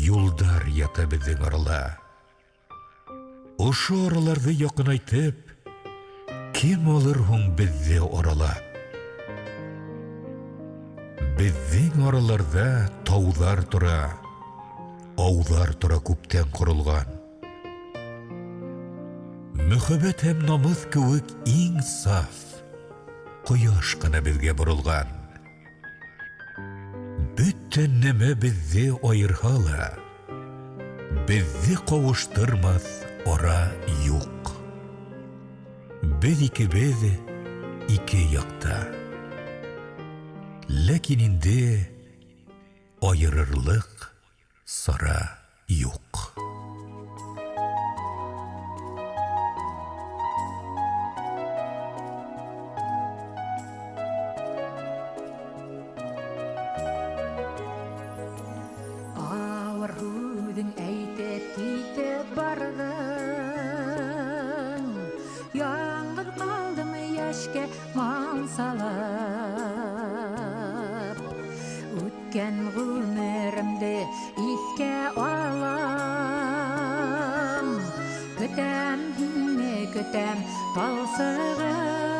Юлдар ята беҙҙең арала. Ошо араларҙы яҡынайтып, кем алыр һуң беҙҙе аралап? Беҙҙең араларҙа тауҙар тора, ауҙар тора күптән ҡоролған. Мөхәббәт һәм намыҫ кеүек иң саф ҡояш ҡына беҙгә боролған. Бөтә нәмә беҙҙе айырһа ла, беҙҙе ҡауыштырмаҫ ара юҡ. Беҙ икебеҙ ике яҡта. Ләкин инде айырырлыҡ сара юҡ. Ауыр һүҙең әйтеп китеп барҙың, Яңғыҙ ҡалдым йәшкә мансалып. Үткән ғүмеремде иҫкә алам, Көтәм һине, көтәм талсығып.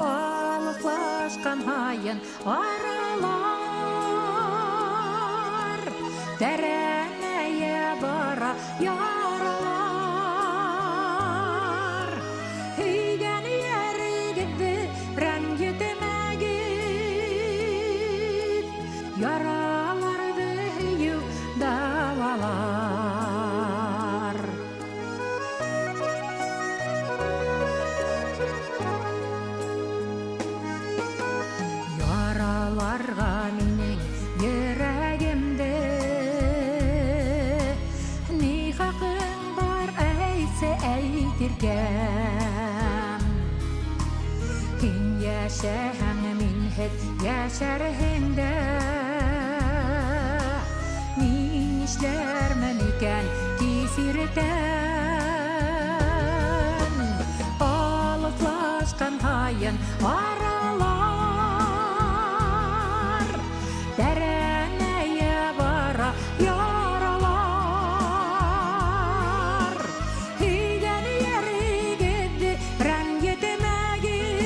Алыҫлашҡан һайын аралар Тәрәнәйә бара яралар. Һөйгән йәрегеҙҙе рәнйетмәгеҙ, Яраларҙы һөйөү дауалар. Яраларға минең йөрәгемде Ни хаҡың бар әйтсе әйтергә? Һин йәшәһәң, минһеҙ йәшәрһең дә, Мин нишләрмен икән кис иртән? Алыҫлашҡан һайын аралар Тәрәнәйә бара яралар. Һөйгән йәрегеҙҙе рәнйетмәгеҙ,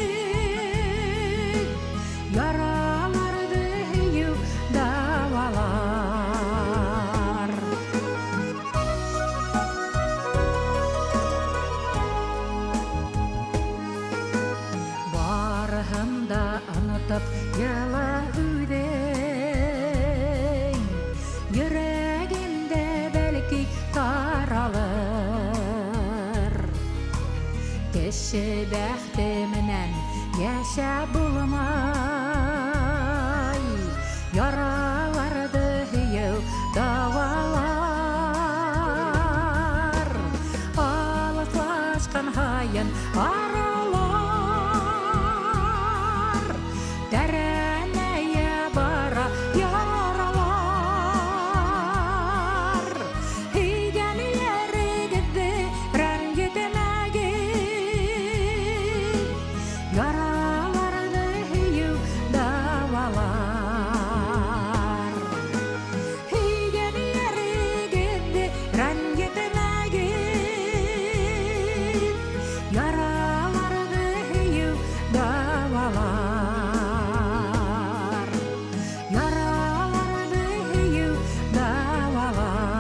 Яраларҙы һөйөү дауалар. Барыһын да онотоп йылы һүҙең Йөрәгемдә бәлки таралыр. Кеше бәхте менән йәшәп булмай, Яраларҙы һөйөү дауалар. Алыҫлашҡан һайын аралар Тәрәнәйә бара яралар. Һөйгән йәрегеҙҙе рәнйетмәгеҙ, Яраларҙы һөйөү дауалар. Һөйгән йәрегеҙҙе рәнйетмәгеҙ, Яраларҙы һөйөү дауалар. Яраларҙы һөйөү дауалар.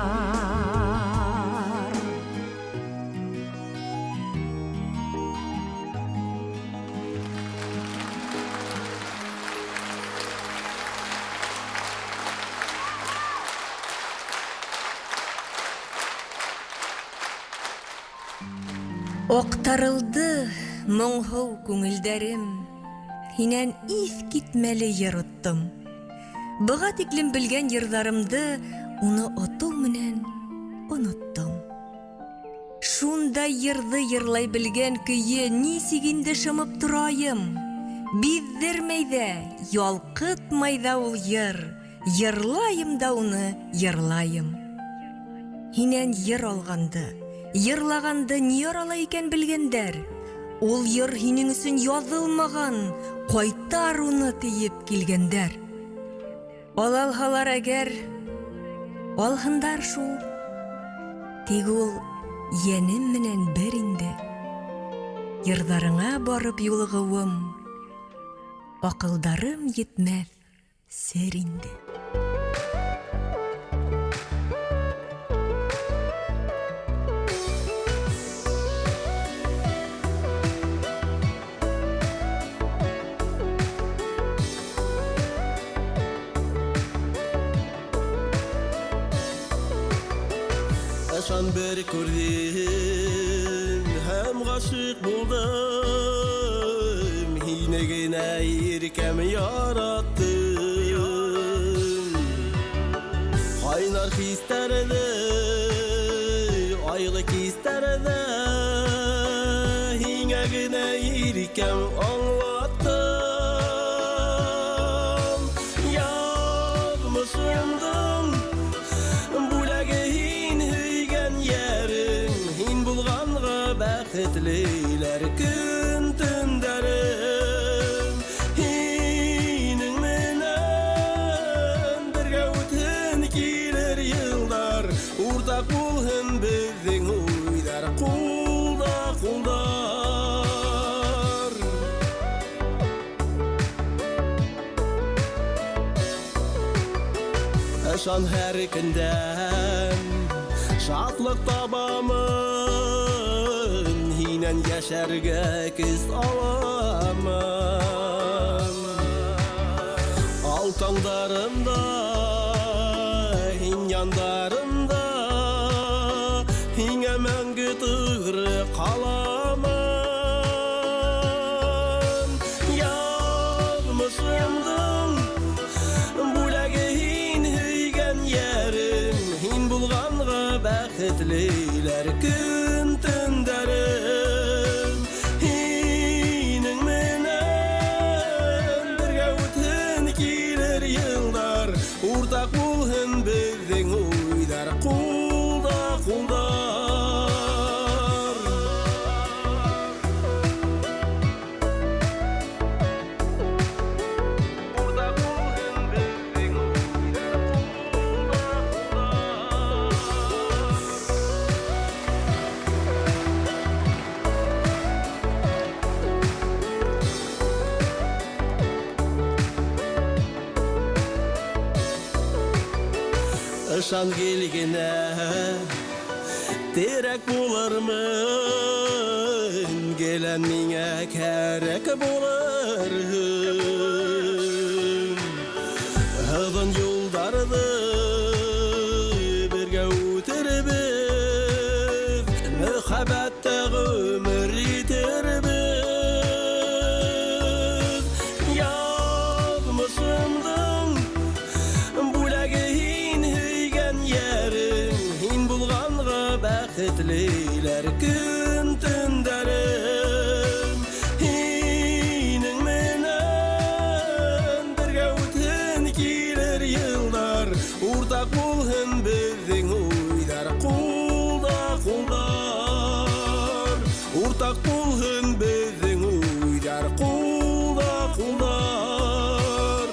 Аҡтарылды моңһоу күңелдәрем, Һинән иҫ китмәле йыр оттом. Быға тиклем белгән йырҙарымды Уны отоу менән оноттом. Шундай йырҙы йырлай белгән көйө нисек инде шымып торайым? Биҙҙермәй ҙә, ялҡытмай ҙа ул йыр, йырлайым да уны йырлайым. Һинән йыр алғанды, йырлағанды ни арала икән белгәндәр? Ул йыр һинең өсөн яҙылмаған, ҡайтар уны тиеп килгәндәр. Алалһалар әгәр, алһындар шул. Тик ул йәнем менән бер инде. Йырҙарыңа барып юлығыуым, Аҡылдарым етмәҫ сер инде. Ышан бер күрҙем һәм ғашиҡ булдым, Һине генә иркәм яраттым. Ҡайнар хистәрҙе, айлы кистәрҙә Һиңә генә иркәм аңлаттым. Яҙмышымдың бүләге һин, һөйгән йәрем, Һин булғанға бәхетлеләр көн төндәрем. Һинең менән бергә үтһен килер йылдар, Уртаҡ булһын беҙҙең уйҙар, ҡулда ҡулдар. Ышан һәр көндән шатлыҡ табамын, Һинән йәшәргә көс аламын. Ал таңдарымда, һин яндарымда, Һиңә мәңге тоғро ҡаламын. Яҙмышымдың бүләге һин, һөйгән йәрем, Һин булғанға бәхетлеләр көн төндәрем. Һинең менән бергә үтһен килер йылдар, Уртаҡ булһын беҙҙең уйҙар, ҡулда ҡулдар. Уртаҡ булһын беҙҙең уйҙар, ҡулда ҡулдар. Ышан гел генә терәк булырмын, Гелән миңә кәрәк булырһың. Оҙон юлдарҙы бергә үтербеҙ, Мөхәббәттә ғүмер итербеҙ. Яҙмышымдың бүләге һин, һөйгән йәрем, Һин булғанға бәхетлеләр көн төндәрем. Һинең менән бергә үтһен килер йылдар, Уртаҡ булһын беҙҙең уйҙар, ҡулда ҡулдар. Уртаҡ булһын беҙҙең уйҙар, ҡулда ҡулдар.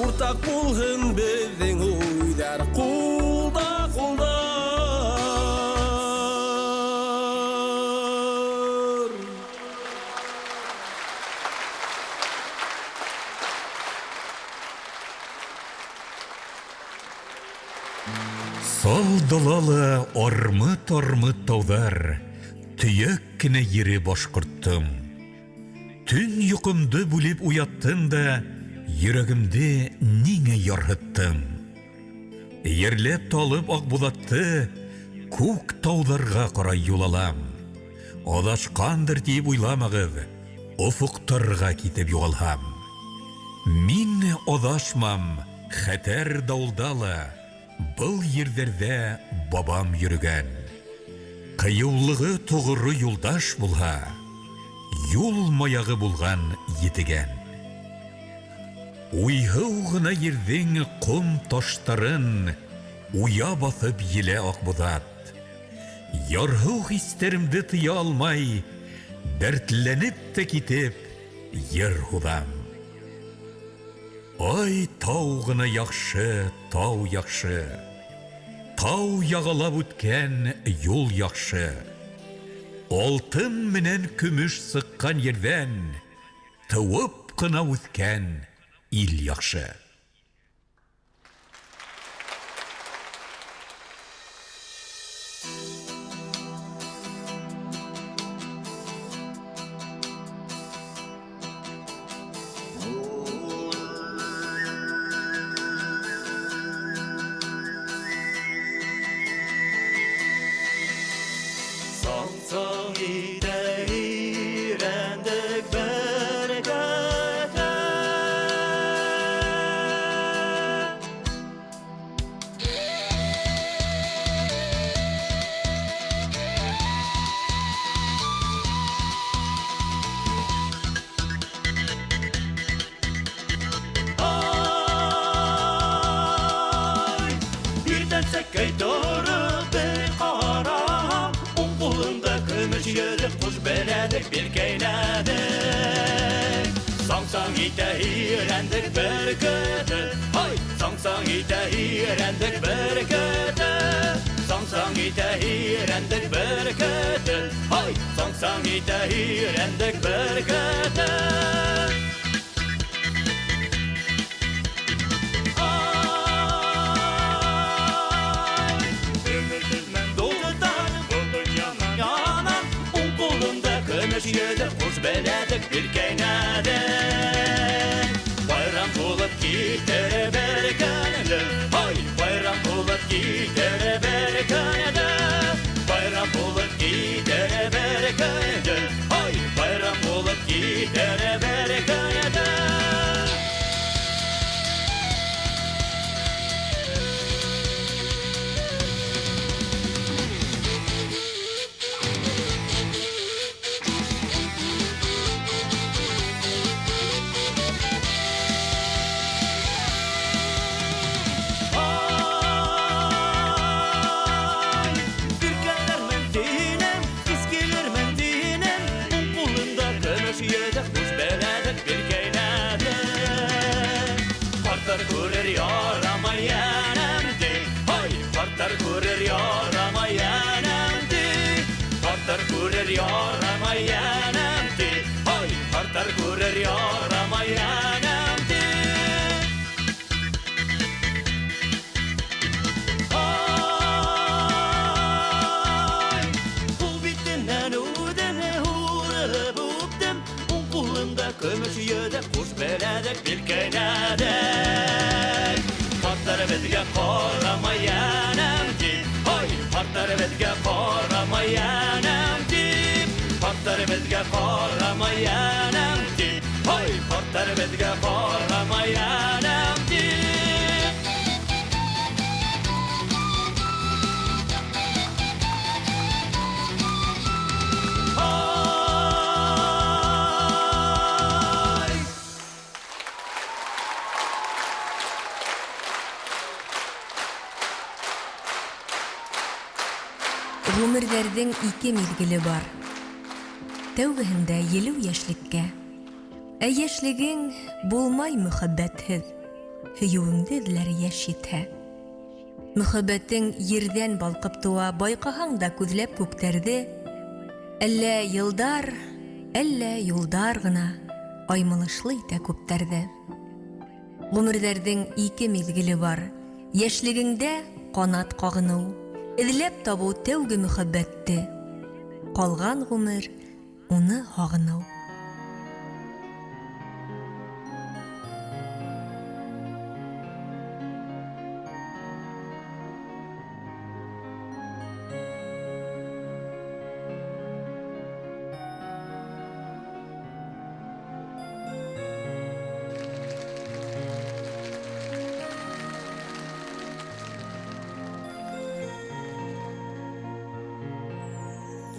Уртаҡ булһын беҙҙең уйҙар, ҡулда ҡулдар. Сал далала армы-тармы тауҙар, Төйәк кенә ере башҡорттоң. Төн йоҡомдо бүлеп уяттың да, Йөрәгемде ниңә ярһыттың? Ерләп талып Аҡбуҙатты, Күк тауҙарға ҡарай юл алам. Аҙашҡандыр тиеп уйламағыҙ, Офоҡтарға китеп юғалһам. Мин аҙашмам, хәтәр дауылда ла, Был ерҙәрҙә бабам йөрөгән. Ҡыйыулығы тоғро юлдаш булһа, Юл маяғы булған етегән. Уйһыу ғына ерҙең ҡом таштарын Уя баҫып елә Аҡбуҙат. Ярһыу хистәремде тыя алмай, Дәртләнеп тә китеп, йыр һуҙам. Ай, тау ғына яҡшы, тау яҡшы. Тау яғалап үткән юл яҡшы. Алтын менән көмөш сыҡҡан ерҙән тыуып ҡына үҫкән ил яҡшы. Саң-саң итә өйрәндек бер көтә. Ай, Иртән сәкәй тороп бер ҡараһам, Уң ҡулында көмөш йөҙөк, ҡуш беләҙек биркәйләдек. Саң-саң итә өйрәндек бер көтә. Ай, саң-саң итә өйрәндек бер көтә. Саң-саң итә өйрәндек бер көтә. Ай, саң-саң итә өйрәндек бер көтә. Ай, Өмөтөмөн дултар был донъянан янан, Уң ҡулында көмөш йөҙөк, ҡуш беләҙек биркәйнәдек. Байрам булып китер бер көндө, ай, байрам булып китер бер көндө. Байрам булып китер бер көндө, ай, байрам булып китер бер көндө. Ай, Биркәләрмен тинем, кыз килермен тинем, Уң ҡулында көмөш йөҙөк, ҡуш беләҙек биркәйләдек. Ҡарттар күрер ярамай йәнәм ти, ай, ҡарттар күрер ярамай йәнәм ти, Ҡарттар күрер ярамай йәнәм ти, ай, ҡарттар күрер ярамай йәнәм ти. Ай, ҡул битенән үҙеңә һурып үптем, Уң ҡулымда көмөш йөҙөк, ҡуш беләҙек биркәйләдек. Ҡарттар беҙгә ҡарамай йәнәм тип, ай, ҡарттар беҙгә ҡарамай йәнәм тип, Ҡарттар беҙгә ҡарамай йәнәм тип, ай, ҡарттар беҙгә ҡарамай йәнәм тип. Ай! Ғүмерҙәрҙең ике миҙгеле бар. Тәүгеһендә елеү йәшлеккә. Ә йәшлегең булмай мөхәббәтһеҙ. Һөйөүеңде эҙләр йәш етһә. Мөхәббәтең ерҙән балҡып тыуа, байҡаһаң да күҙләп күктәрҙе. Әллә йылдар, әллә юлдар ғына аймылышлы итә күптәрҙе. Ғүмерҙәрҙең ике миҙгеле бар. Йәшлегеңдә ҡанат ҡағыныу, эҙләп табыу тәүге мөхәббәтте. Ҡалған ғүмер уны һағыныу.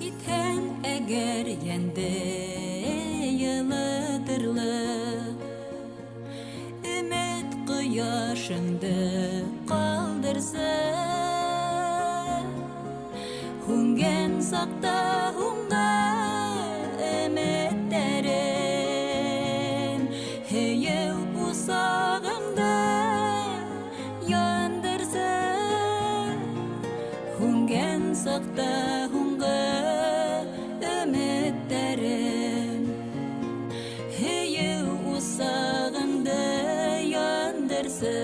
Китһәң әгәр йәнде йылытырлыҡ, өмөт ҡояшыңды ҡалдырсы. Һүнгән саҡта һуңғы өмөттәрем, һөйөү усағыңды саҡта һуңғы өмөттәрем Һөйөү усағыңды яндырсы.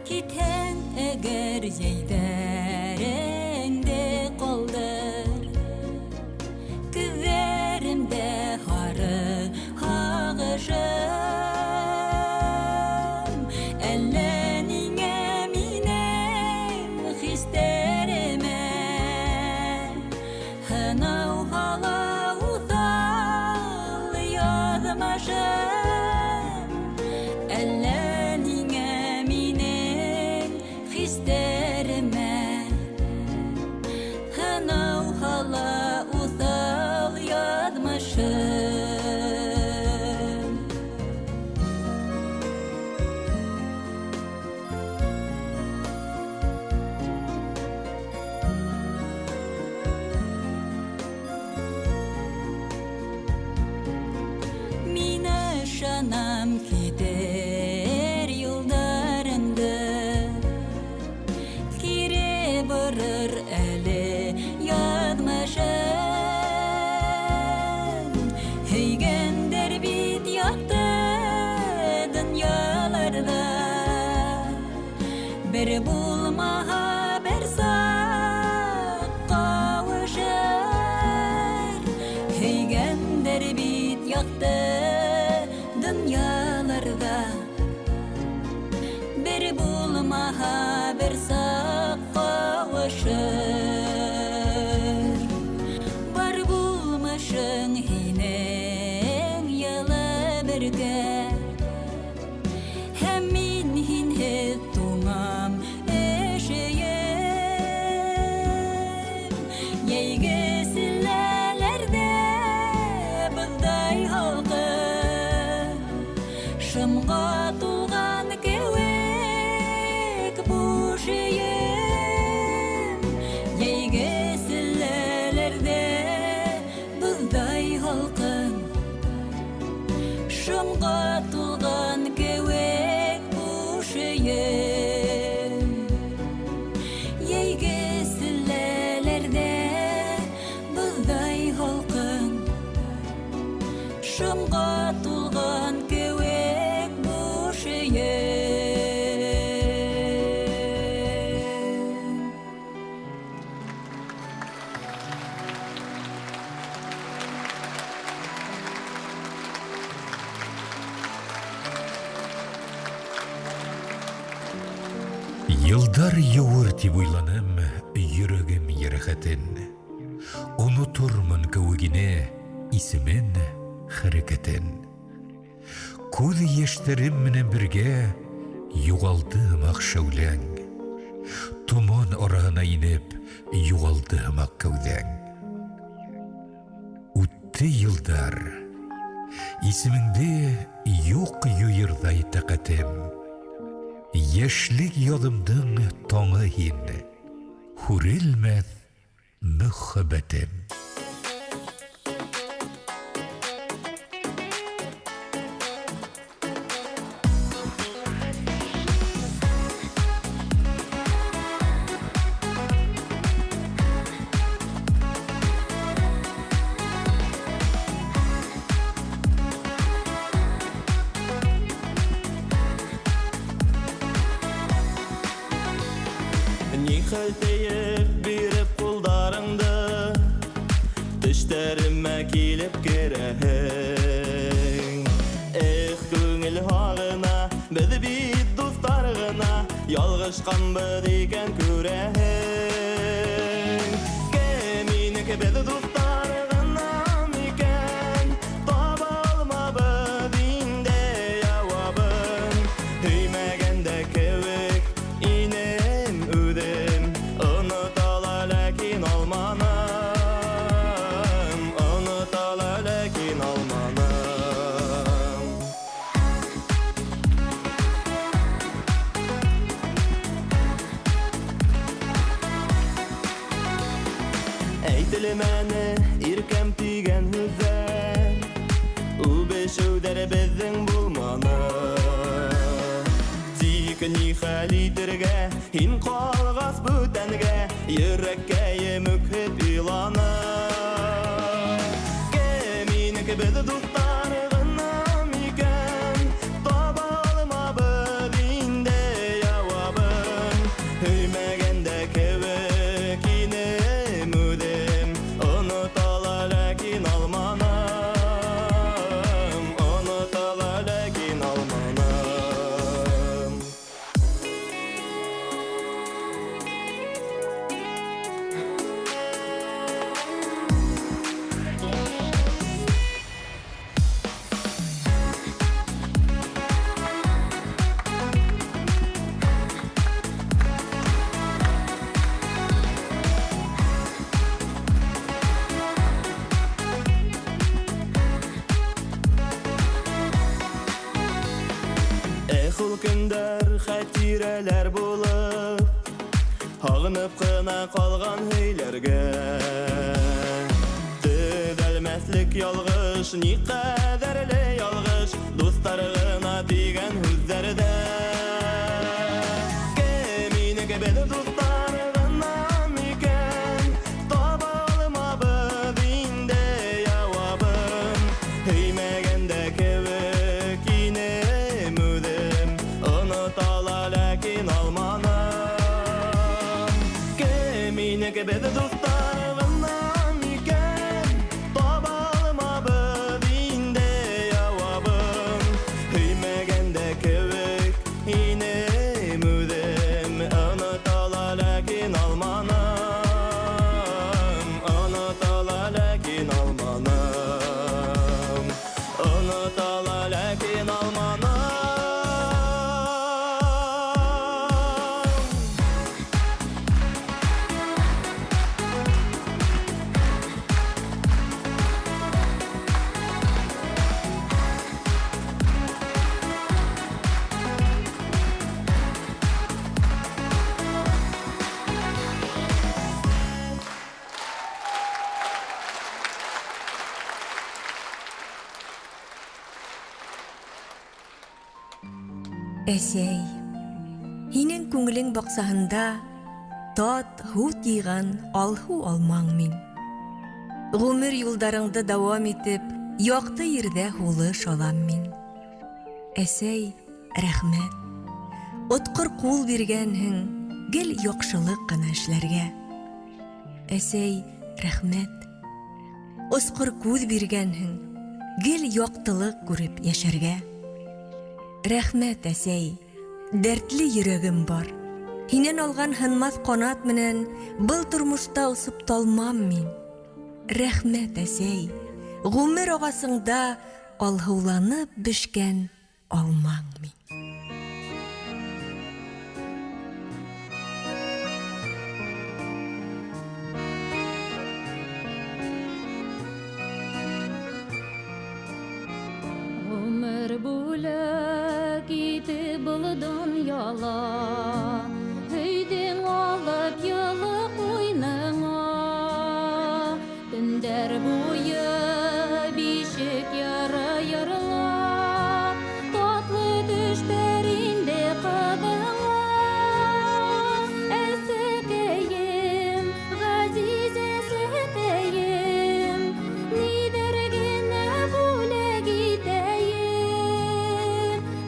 Китһәң әгәр йәйҙәреңде ҡалдыр, Көҙҙәремдә һары һағышым. Әллә ниңә минең хистәремә Һынау һала уҫал яҙмышым. Әллә ниңә минең хистәремә Һынау һала уҫал яҙмышым. Мин ышанам китер юлдарыңды Кире борор әле яҙмышың. Һөйгәндәр бит яҡты донъяларҙа, Бер булмаһа бер саҡ ҡауышыр. Һөйгәндәр бит яҡты донъяларҙа, Бер булмаһа бер саҡ ҡауышыр. Бар булмышың һинең йылы бөркә, Һәм мин һинһеҙ туңам, өшөйөм. Йәйге селләләрҙә боҙҙай һалҡын, Шымға тулған кеүек буш өйөм. Йәйге селләләрҙә боҙҙай һалҡын, Шымға тулған кеүек буш өйөм. Йәйге селләләрҙә боҙҙай һалҡын, Шымға тулған кеүек буш өйөм. Йылдар йыуыр тип уйланым йөрәгем йәрәхәтен. Онотормон кеүек ине исемен, хәрәкәтен. Күҙ йәштәрем менән бергә юғалды һымаҡ шәүләң. Томан араһына инеп юғалды һымаҡ кәүҙәң. Үтте йылдар. Исемеңде юҡ юйырҙай тәҡәтем. Йәшлек яҙымдың таңы һин, Һүрелмәҫ мөхәббәтем. Нихәл тейеп биреп ҡулдарыңды, Тештәремә килеп керәһең. Эх, күңел һағына, беҙ бит дуҫтар ғына, Ялғышҡанбыҙ икән күрәһең. Кем инек беҙ дуҫтар ғына микән? Таба алмабыҙ инде яуабын. Һөймәгәндә кеүек инем үҙем, Онота ла ләкин алманым, Онота ла ләкин алманым. Әйтелмәне иркәм тигән һүҙҙәр, Үбешеүҙәр беҙҙең булманы. Тик Тик ни хәл итергә, һин ҡалғас бүтәнгә, Йөрәккәйем үкһеп иланы. Кем инек беҙ дуҫтар ғына микән? Таба алмабыҙ инде яуабын. Һөймәгәндә кеүек инем үҙем, Онота ла ләкин алманым, Онота ла ләкин алманым. Эх, ул көндәр хәтирәләр булып, Һағынып ҡына ҡалған һөйләргә. Төҙәлмәҫлек ялғыш, ни ҡәҙәрле ялғыш, Дуҫтар ғына тигән һүҙҙәрҙә. Кем инек беҙ дуҫтар ғына микән? Таба алмабыҙ инде яуабын. Һөймәгәндә кеүек инем үҙем, Онота ла ләкин алманым. Кем инек беҙ дуҫтар ғына микән? Таба алмабыҙ инде яуабын. Һөймәгәндә кеүек инем үҙем, Онота ла ләкин алманым, Онота ла ләкин алманым, Онота ла ләкин алманым. Әсәй, һинең күңелең баҡсаһында тат һут йыйған алһыу алмаң мин. Ғүмер юлдарыңды дауам итеп, яҡты ерҙә һулыш алам мин. Әсәй, рәхмәт. Отҡор ҡул биргәнһең, гел яҡшылыҡ ҡына эшләргә. Әсәй, рәхмәт. Осҡор күҙ биргәнһең, гел яҡтылыҡ күреп йәшәргә. Рәхмәт, әсәй, дәртле йөрәгем бар. Һинән алған һынмаҫ ҡанат менән был тормошта осоп талмам мин. Рәхмәт, әсәй, ғүмер ағасыңда алһыуланып бешкән алмаң мин. Ғүмер бүләк итеп был донъяла, Һөйҙөң алып йылы ҡуйыныңа. Төндәр буйы бишек йыры йырлап, Татлы төштәр инде ҡыҙыңа. Әсәкәйем, ғәзиз әсәкәйем, Ниҙәр генә бүләк итәйем.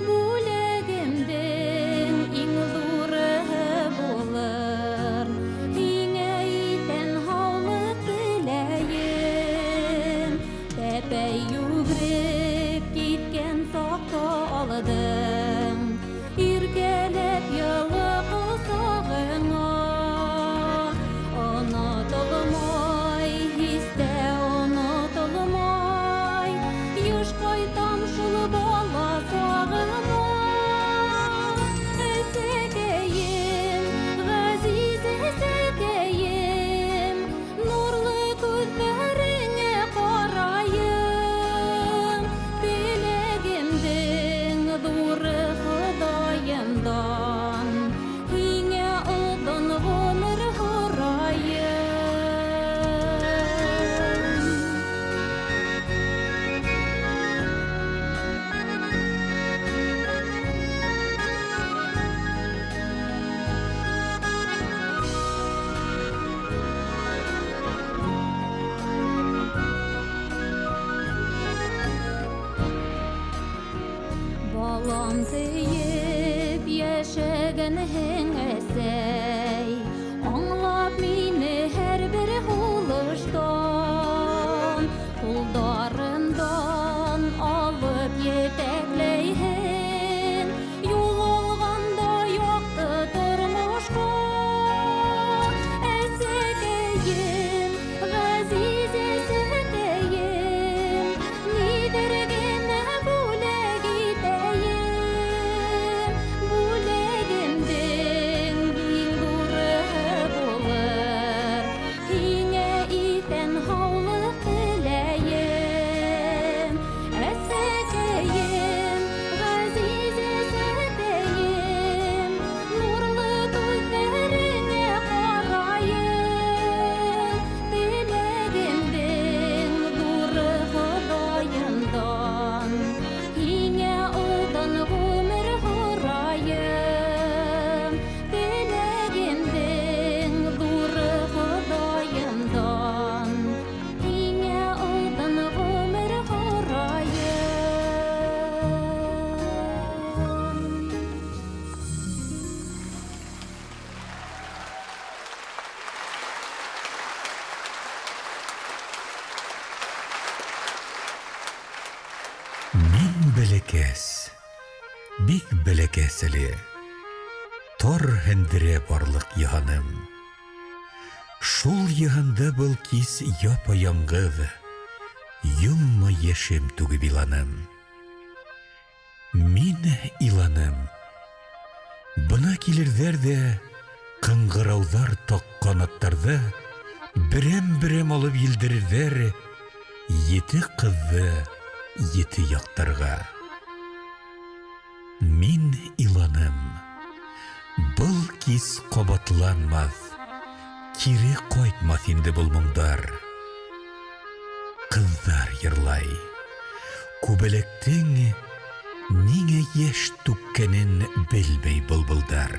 Бүләгемдең иң ҙуры Җан көеп яшәгәнһең, әсәй, Аңлап мине һәрбер һулыштан, Кулдарындан алып етәкләйһең, Юл алганда якты тормышка. Әсәкәем, газиз әсәкәем, Нидер генә бүләк итәем, Бүләгемдең иң ҙурыһы булыр, Һиңә иҫән һаулыҡ теләйем. Әсәкәем, ғәзиз әсәкәем, Нурлы күҙҙәреңә ҡарайым, Теләгемдең ҙуры Хоҙайымдан, Һиңә оҙон ғүмер һорайым. Теләгемдең ҙуры Хоҙайымдан, Һиңә оҙон ғүмер һорайым. Мин бәләкәс, бик бәләкәс әле. Тар һендерә барлыҡ йыһаным. Шул йыһанда был кис япа-яңғыҙ, Йомма йәшем түгеп иланым. Мин иланым. Бына килерҙәр ҙә ҡыңғырауҙар таҡҡан аттарҙы берәм-берәм алып елдерерҙәр ете ҡыҙҙы ете яҡтарға. Мин иланым. Был кис ҡабатланмаҫ, кире ҡайтмаҫ инде был моңдар. Ҡыҙҙар йырлай. Күбәләктең ниңә йәш түккәнен белмәй былбылдар.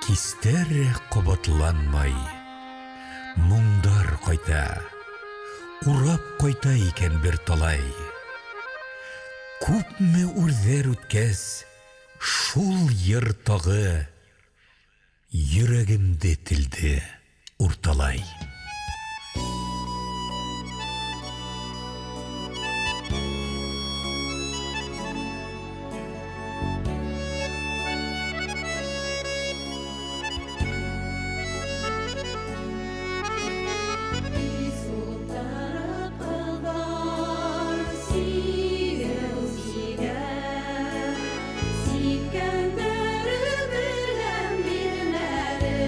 Кистәр ҡабатланмай, моңдар ҡайта, урап ҡайта икән бер талай. Күпме үрҙәр үткәс, шул йыр тағы йөрәгемде телде урталай. Ултырып ҡыҙҙар сигеү сигә, Сиккәндәре белән бирнәле.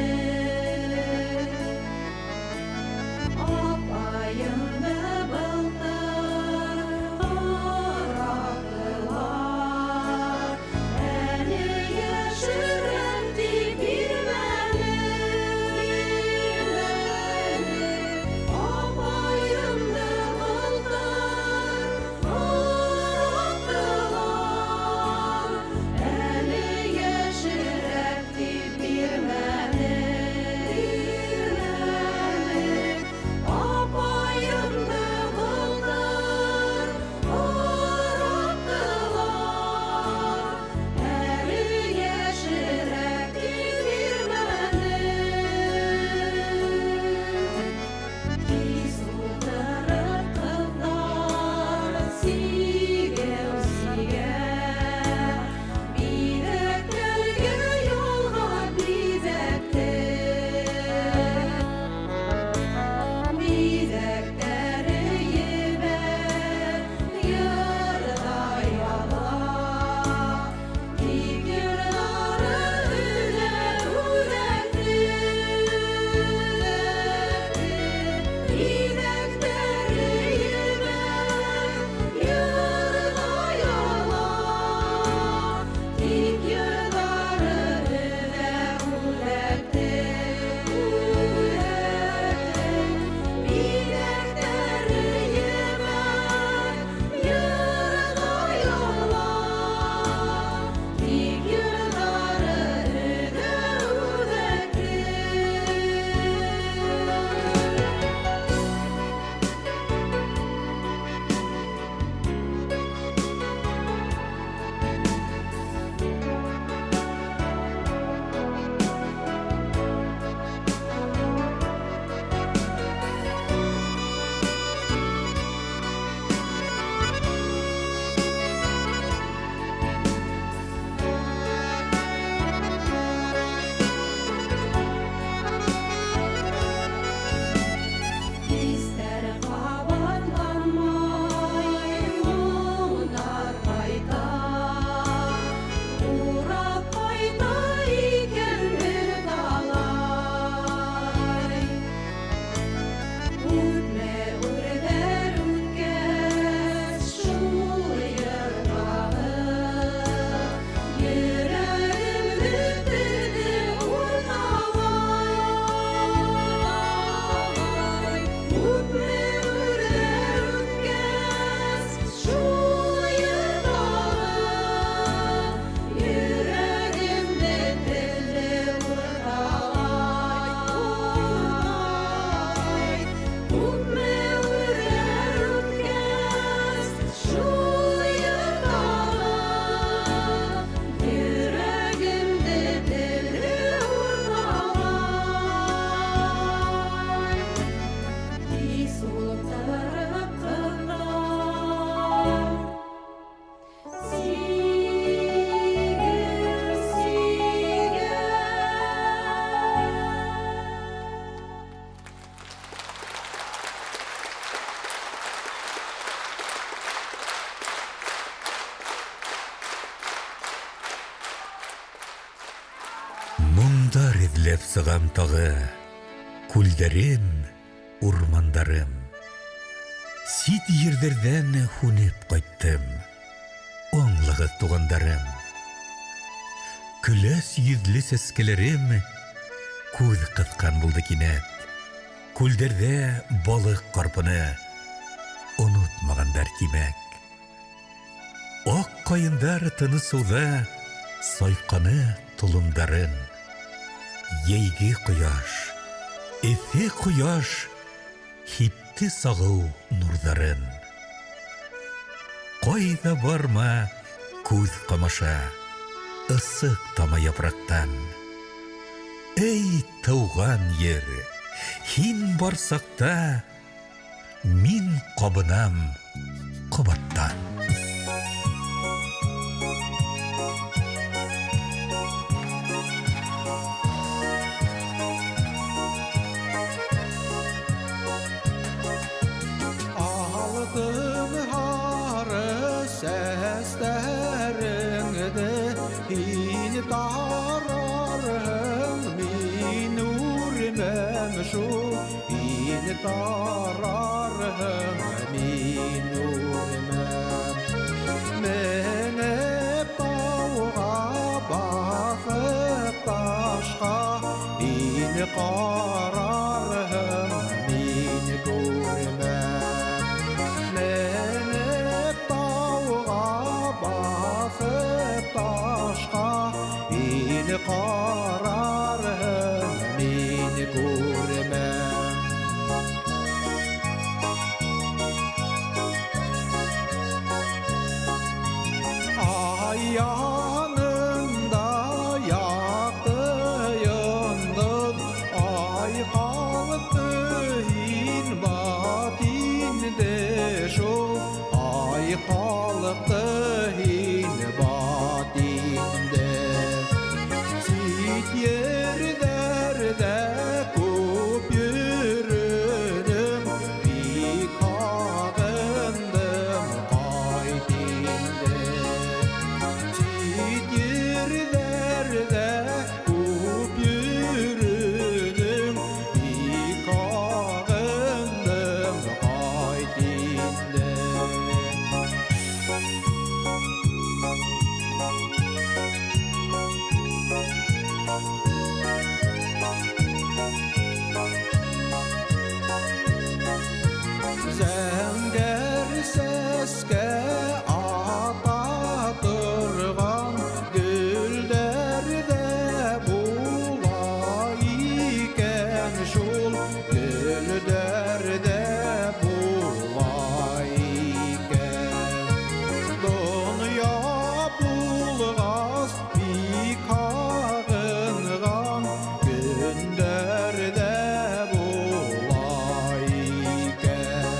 Эҙләп сығам тағы күлдәрем, урмандарым. Сит ерҙәрҙән һүнеп ҡайттым, аңлағыҙ, туғандарым. Көләс йөҙлө сәскәләрем күҙ ҡыҫҡан булды кинәт. Күлдәрҙә балыҡ ҡарпыны онотмағандар, тимәк. Аҡ ҡайындар тыныс һыуҙа сайҡаны толомдарын. Йәйге ҡояш, эҫе ҡояш һипте сағыу нурҙарын. Ҡайҙа барма, күҙ ҡамаша, ысыҡ тама япраҡтан. Эй, тыуған ер, һин бар саҡта мин ҡабынам ҡабаттан. Алтын һары сәстәреңде һин тарарһың, мин үрмәм шул. Һин тарарһың, мин үрмәм. Менеп тауға, баҫып ташҡа, һин ҡарарһың, мин күрмәм. Менеп тауға, баҫып ташҡа, һин ҡарарһың, мин күрмәм. Ай янында яҡты йондоҙ, ай ҡалҡты, һин бат инде шул. Ай ҡалҡты, һин бат инде. Сит ерҙәрҙә күп йөрөнөм, бик һағындым, ҡайт инде. Сит ерҙәрҙә күп йөрөнөм, бик һағындым, ҡайт инде. Зәңгәр сәскә ата торған гөлдәр ҙә була икән шул, гөлдәр ҙә була икән. Донъя булғас, бик һағынған көндәр ҙә була икән.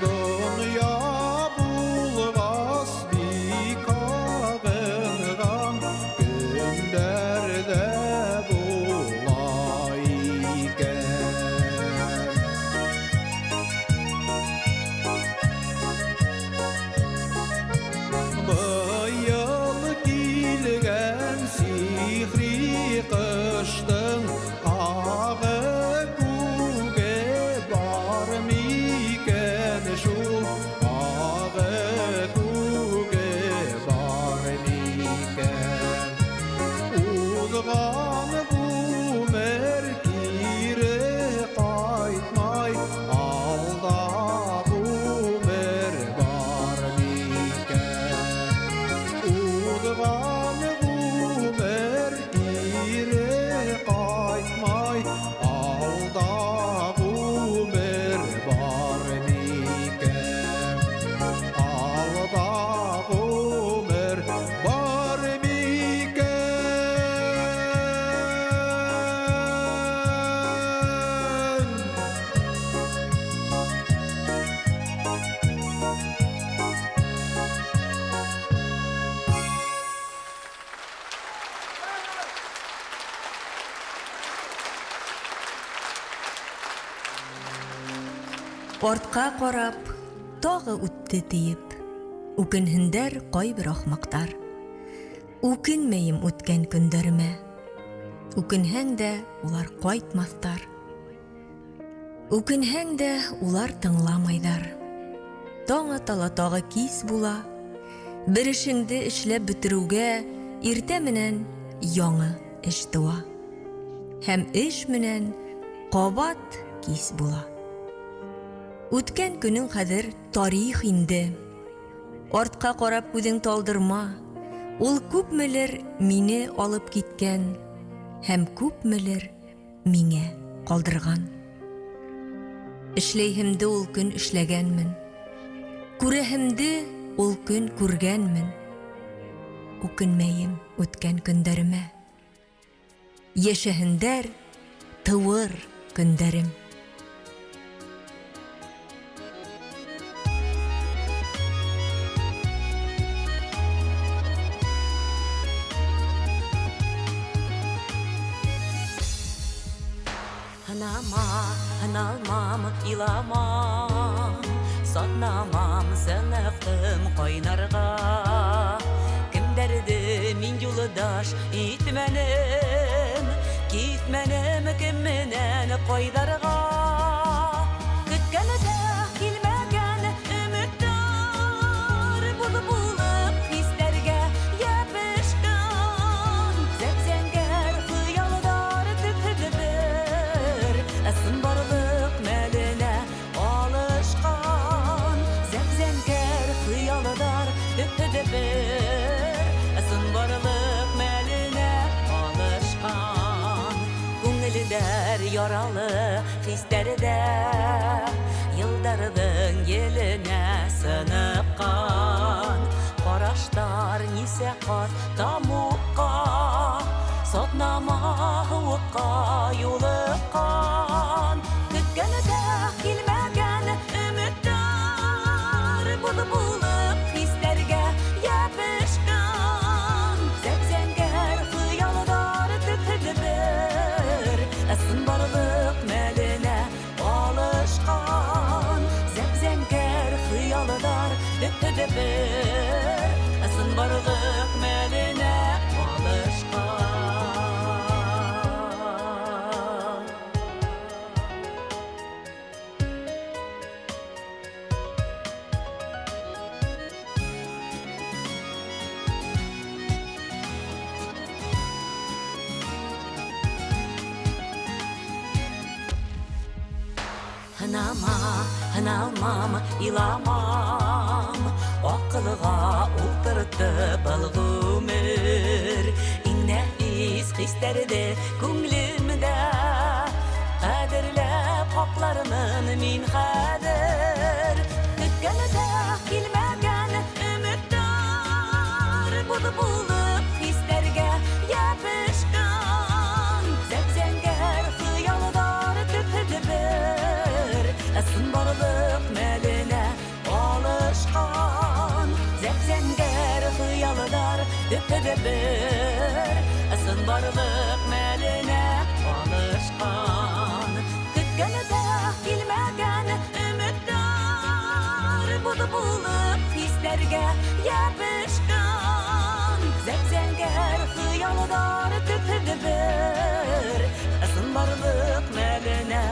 Донъя булғас, бик һағынған көндәр ҙә була икән. Быйыл килгән сихри ҡыштың ағы күге бар микән шул, ағы күге бар микән? Уҙған ғүмер кире ҡайтмай, алда ғүмер бар микән? Уҙған ғүмер кире ҡайтмай, алда ғүмер бар микән? Алда ғүмер бар микән? Артҡа ҡарап, тағы үтте тиеп, үкенһендәр ҡайбер ахмаҡтар. Үкенмәйем үткән көндәремә. Үкенһәң дә улар ҡайтмаҫтар. Үкенһәң дә улар тыңламайҙар. Таң ата ла тағы кис була. Бер эшеңде эшләп бөтөрөүгә иртә менән яңы эш тыуа. Һәм эш менән ҡабат кис була. Үткән көнөң хәҙер тарих инде. Артҡа ҡарап күҙең талдырма. Ул күпмелер мине алып киткән һәм күпмелер миңә ҡалдырған. Эшләйһемде ул көн эшләгәнмен. Күрәһемде ул көн күргәнмен. Үкенмәйем үткән көндәремә. Йәшәһендәр тыуыр көндәрем. Һынама, һыналмам, иламам, Сатнамам, сыныҡтым ҡайнарға. Кемдәрҙе мин юлдаш итмәнем, Китмәнем кем менән ҡайҙарға. Көткәндә килмәгән өмөттәр Буҙ булып хистәргә йәбешкән. Зәп-зәңгәр хыялдар төпһөҙ бер Ысынбарлыҡ мәленә алышҡан. Зәп-зәңгәр хыялдар төпһөҙ бер Ысынбарлыҡ мәленә алышҡан. Күңелдәр яралы хистәрҙә Йылдарҙың еленә сыныҡҡан. Ҡараштар нисә ҡат тамуҡҡа, Сатнама һыуыҡҡа юлыҡҡан. Көткәндә килмәгән өмөттәр Буҙ булып хистәргә йәбешкән. Зәп-зәңгәр хыялдар төпһөҙ бер Ысынбарлыҡ мәленә алышҡан. Зәп-зәңгәр хыялдар төпһөҙ бер Ысынбарлыҡ мәленә алышҡан. Һынама, һыналмам, иламам, Аҡылға ултыртып был ғүмер. Иң нәфис хистәрҙе күңелемдә Ҡәҙерләп һаҡлармын мин хәҙер. Көткәндә килмәгән өмөттәр Буҙ булып хистәргә йәбешкән. Зәп-зәңгәр хыялдар төпһөҙ бер Ысынбарлыҡ мәленә алышҡан. Зәп-зәңгәр хыялдар төпһөҙ бер Ысынбарлыҡ мәленә алышҡан. Көткәндә килмәгән өмөттәр Буҙ булып хистәргә йәбешкән. Зәп-зәңгәр хыялдар төпһөҙ бер Ысынбарлыҡ мәленә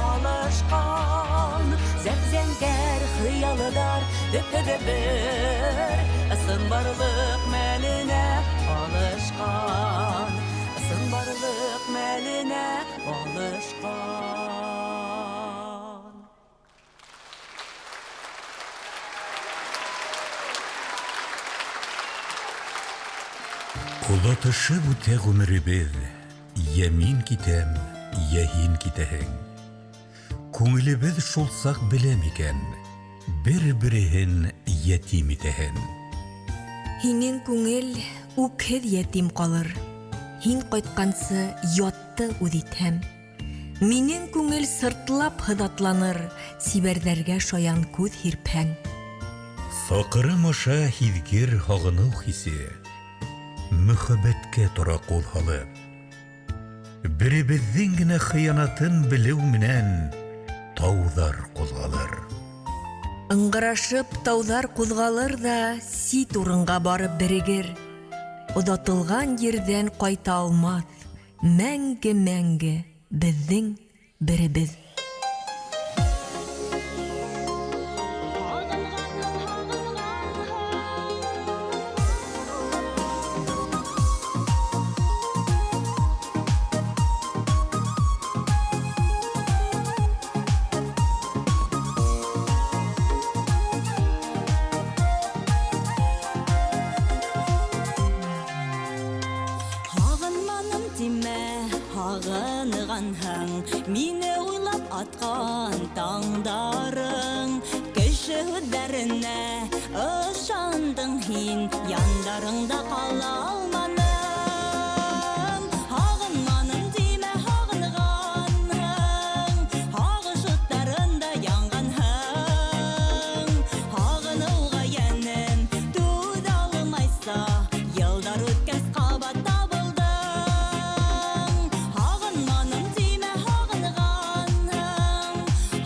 алышҡан. Зәп-зәңгәр хыялдар төпһөҙ бер Ысынбарлыҡ мәленә алышҡан. Ысынбарлыҡ мәленә алышҡан. Оҙатышып үтә ғүмеребеҙ, йә мин китәм, йә һин китәһең. Күңелебеҙ шул саҡ белә микән, бер-береһен йәтим итәһен. Һинең күңел үкһеҙ йәтим ҡалыр. Һин ҡайтҡансы ятты үҙ итһәм. Минең күңел сыртлап һыҙатланыр, сибәрҙәргә шаян күҙ һирпһәң. Саҡырым аша һиҙгер һағыныу хисе, мөхәббәткә тора ҡул һалып. Беребеҙҙең генә хыянатын белеү менән тауҙар ҡуҙғалыр. Ыңғырашып тауҙар ҡуҙғалыр ҙа сит урынға барып берегер. Оҙатылған ерҙән ҡайта алмаҫ Мәңге-мәңге беҙҙең беребеҙ. Һағынманым тимә, һағынғанһың, Мине уйлап атҡан таңдарың. Кеше һүҙҙәренә ышандың һин, Яндарыңда ҡала алманым. Һағынманым тимә, һағынғанһың, Һағыш уттарында янғанһың. Һағыныуға йәнем түҙә алмайса, Йылдар үткәс ҡабат табылдың. Һағынманым тимә, һағынғанһың,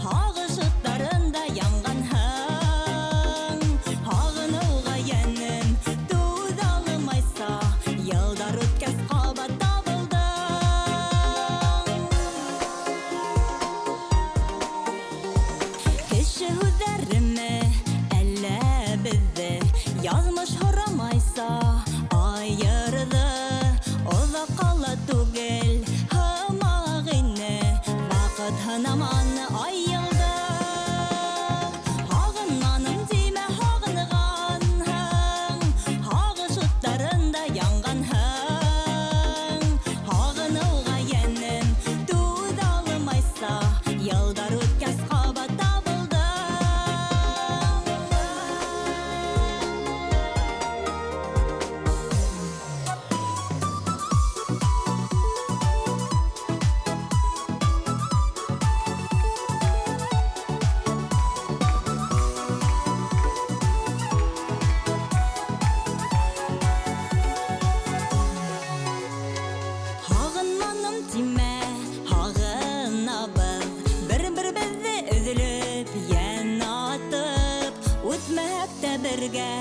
Һағыш уттарында янғанһың. Һағыныуға йәнем түҙә алмайса, Йылдар үткәс ҡабат табылдың. Кеше һүҙҙәреме әллә беҙҙе яҙмыш һорамайса айырҙы? Оҙаҡҡа ла түгел һымаҡ ине, Ваҡыт һынаманы ай йылды. Һағынманым тимә, һағынғанһың, Һағыш уттарында янғанһың. Һағыныуға йәнем түҙә алмайса, Йылдар үткәс ҡабат табылдың. Һағынманым тимә, һағынабыҙ, Бер-беребеҙҙе өҙөлөп, йән атып. Үтмәһәк тә бергә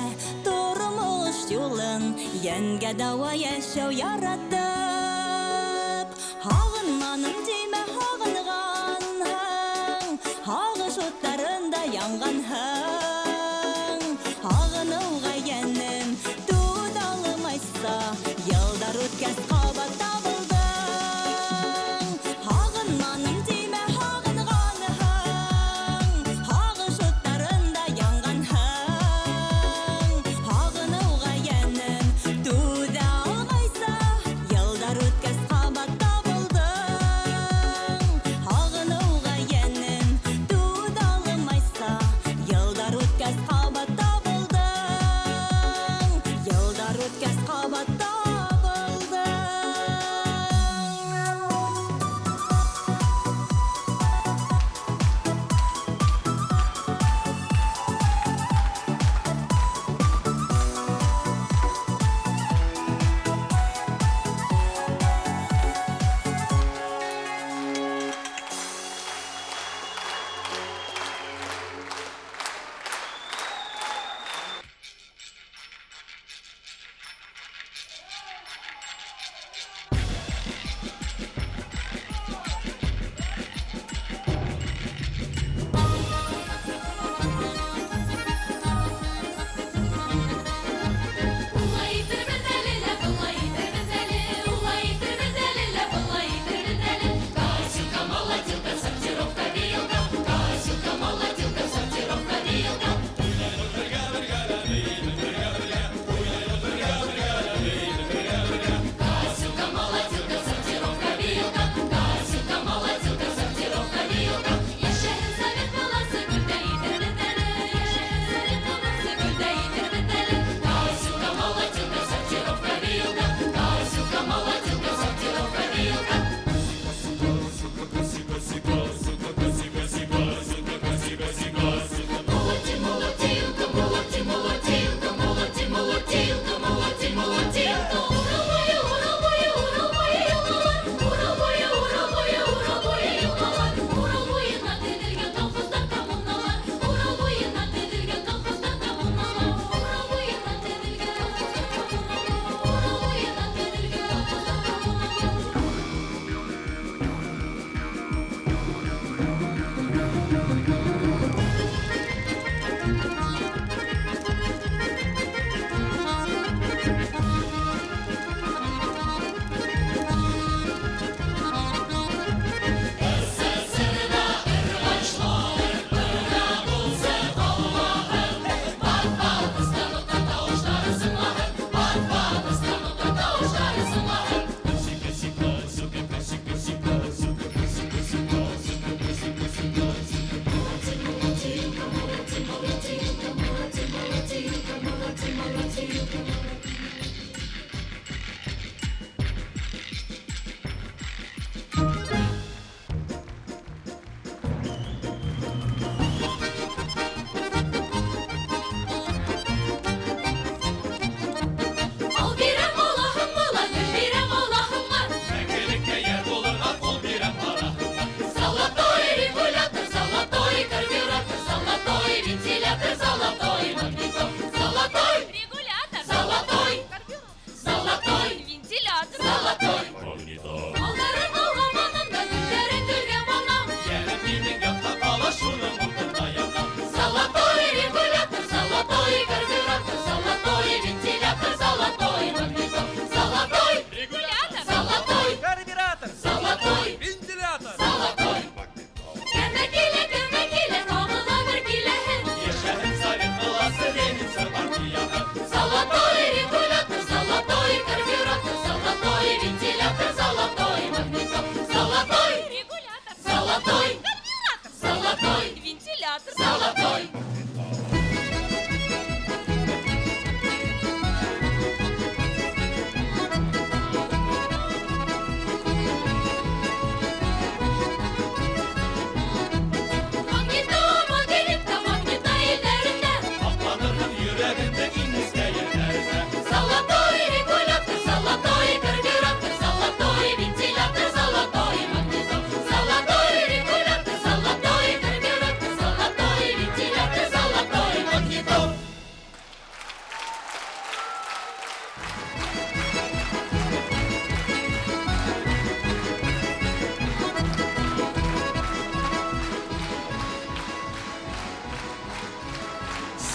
тормош юлын, Йәнгә дауа йәшәү яратып. Һағынманым тимә, һағынғанһың, Һағыш уттарында янғанһың. Һағыныуға йәнем түҙә алмайса, Йылдар үткәс ҡабат табылдың. Һағынманым тимә, һағынғанһың, Һағыш уттарында янғанһың. Һағыныуға йәнем түҙә алмайса, Йылдар үткәс ҡабат табылдың. Һағыныуға йәнем түҙә алмайса, Йылдар үткәс ҡабат табылдың. Йылдар үткәс ҡабат табылдың.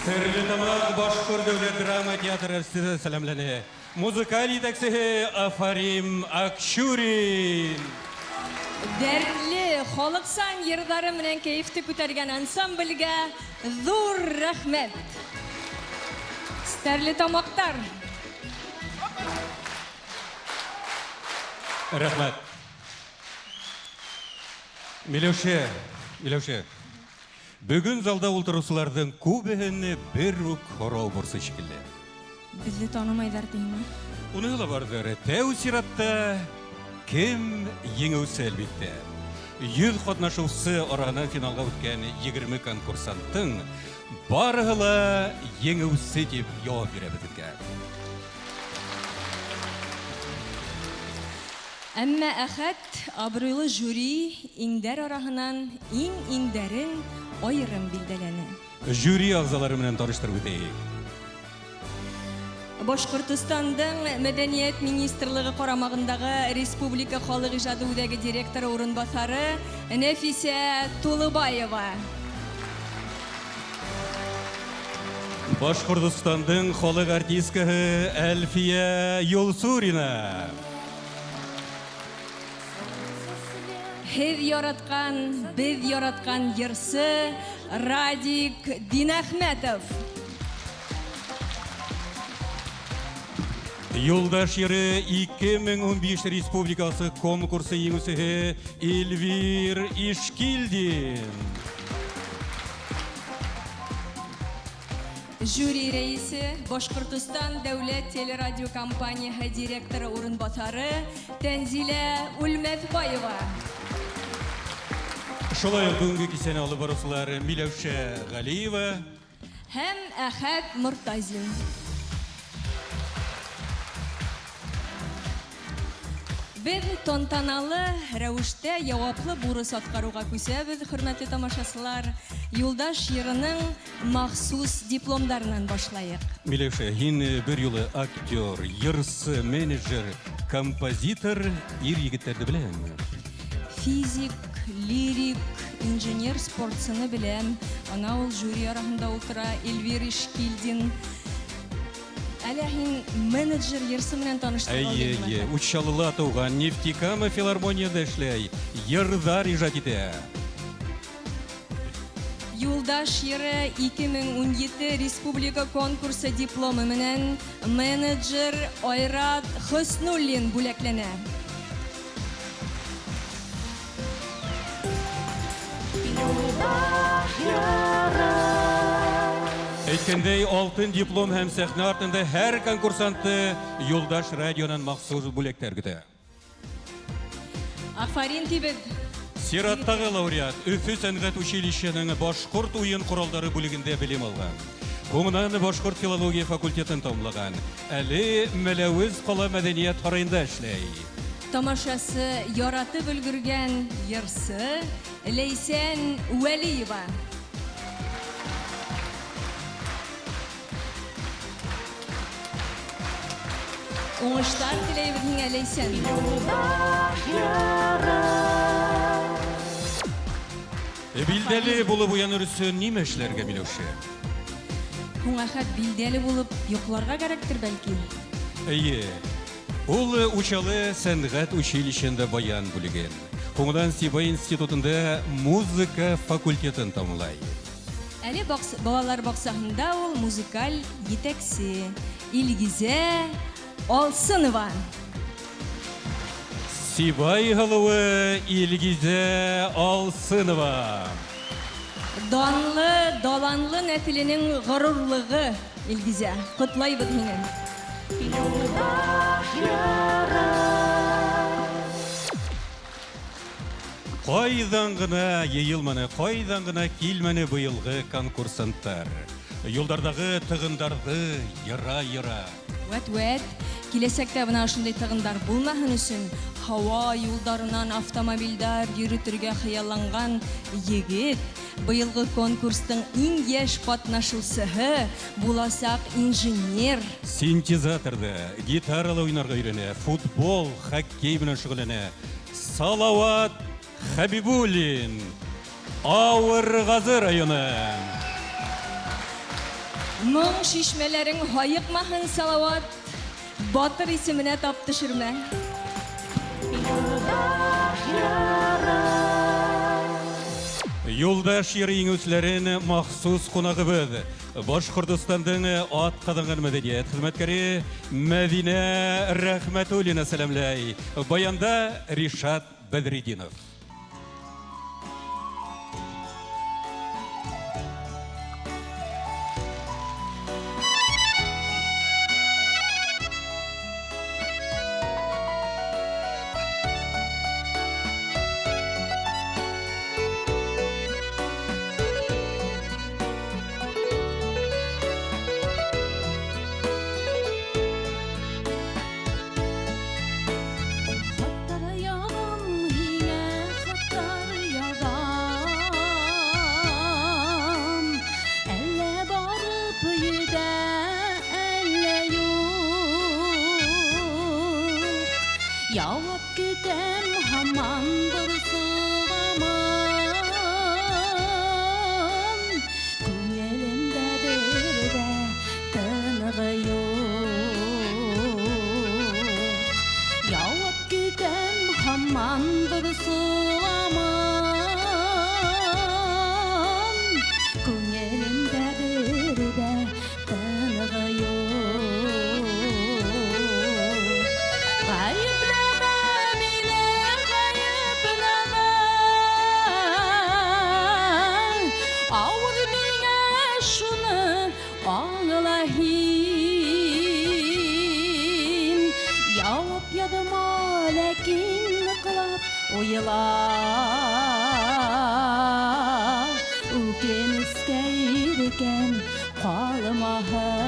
Стәрлетамак башкорт дәүләт драма театры артисты сәламләнә. Музыкаль җитәкчесе Афарим Акчурин. Дәртле, халыкчан йырлары менән кәефте күтәргән ансамбльгә зур рәхмәт. Стәрлетамактар. Рәхмәт. Миләүшә, Миләүшә. Бүген залда утыручыларның күбеһен бер үк һорау борчый шикелле. Безне танымайҙар тиһеңме? Уныһы ла бардыр. Тәү сиратта кем еңеүсе әлбиттә. 100 катнашыусы араһынан финалға үткән 20 конкурсанттың барыһы ла еңеүсе дип яуап бирә беҙгә. Әммә Әхәт абруйлы жюри иңдәр араһынан иң иңдәрен айырым билдәләне. Жюри ағзалары менән таныштырып үтәйек. Башҡортостандың Мәҙәниәт министрлығы ҡарамағындағы Республика халыҡ ижады үҙәге директоры урынбаҫары Нәфисә Тулыбаева. Башҡортостандың халыҡ артисткаһы Әлфиә Юлсурина. Һеҙ яратҡан, беҙ яратҡан йырсы Радик Динәхмәтов. Юлдаш йыры 2015 республикасы конкурсы еңеүсеһе Эльвир Ишкилдин. Жюри рәисе Башҡортостан дәүләт телерадиокомпанияһы директоры урынбаҫары Тәнзилә Үлмәҫбаева. Шулай уҡ бөгөнгө кисәне алып барыусылар Миләүшә Ғәлиева һәм Әхәт Мортазин. Беҙ тантаналы рәүештә яуаплы бурыс атҡарыуға күсәбеҙ, хөрмәтле тамашасылар. Юлдаш йырының махсус дипломдарынан башлайыҡ. Миләүшә, һин бер юлы актер, йырсы, менеджер, композитор ир егеттәрҙе беләһеңме? Физик, лирик, инженер, спортсыны беләм. Ана ул жюри араһында ултыра Эльвир Ишкилдин. Әле һин менеджер йырсы менән таныштырып Әйе, алдың, әйе. Әхәт. Учалыла тыуған Нефтекама филармонияда эшләй, йырҙар ижад итә. Юлдаш йыры 2017 республика конкурсы дипломы менән менеджер Айрат Хөснуллин бүләкләнә. Әйткәндәй, алтын диплом һәм сәхнә артында һәр конкурсантты Юлдаш радионан махсус бүләктәр көтә. Афарин тибеҙ. Сираттағы лауреат Өфө сәнғәт училищеның башҡорт уйын ҡоралдары бүлегендә белем алған. Һуңынан башҡорт филология факультетын тамамлаған. Әле Мәләүез ҡала мәҙәниәт һарайында эшләй. Тамашасы яратып өлгөргән йырсы Ләйсән Вәлиева. Уңыштар теләйбеҙ һиңә, Ләйсән. Билдәле булып уяныр өсөн нимә эшләргә, Миләүшә? Һуң, Әхәт, билдәле булып йоҡларға кәрәктер, бәлки? Эйе. Ул Учалы сәнғәт училищеһында баян бүлеген. Һуңынан Сибай институтында музыка факультетын тамамлай. Әле балалар баҡсаһында ул музыкаль етәксе Илгизә Алсынова. Сибай һылыуы Илгизә Алсынова. Данлы, даланлы нәҫеленең ғорурлығы Илгизә. Ҡотлайбыҙ һине. Ҡайҙан ғына йыйылманы, ҡайҙан ғына килмәне быйылғы конкурсанттар. Юлдарҙағы тығындарҙы йыра-йыра. Вәт-вәт, киләсәктә бына ошондай тығындар булмаһын өсөн һауа юлдарынан автомобилдәр йөрөтөргә хыялланған егет быйылғы конкурстың иң йәш ҡатнашыусыһы буласаҡ инженер. Синтезаторҙа, гитарала уйнарға өйрәнә, футбол, хоккей менән шөғөлләнә. Салават Хәбибуллин, Ауырғазы районы. Моң шишмәләрең һайыҡмаһын, Салават. Батыр исеменә тап төшөрмә. Юлдаш йыры еңеүселәрен махсус ҡунағыбыҙ, Башҡортостандың атҡаҙанған мәҙәниәт хеҙмәткәре Мәҙинә Рәхмәтуллина сәләмләй. Баянда Ришат Бәҙретдинов. Хаттар яҙам һиңә, хаттар яҙам. Әллә барып етә, әллә юҡ. Яуап көтәм һаман борсоламын. Күңелемдә бер ҙә тынғы юҡ. Яуап көтәм һаман борсоламын. Күңелемдә бер ҙә тынғы юҡ. Ғәйепләмә мине, ғәйепләмә. Ауыр миңә шуны аңла һин. Яуап яҙма, ләкин ныҡлап уйла. Үкенескә иркәм ҡалмаһын.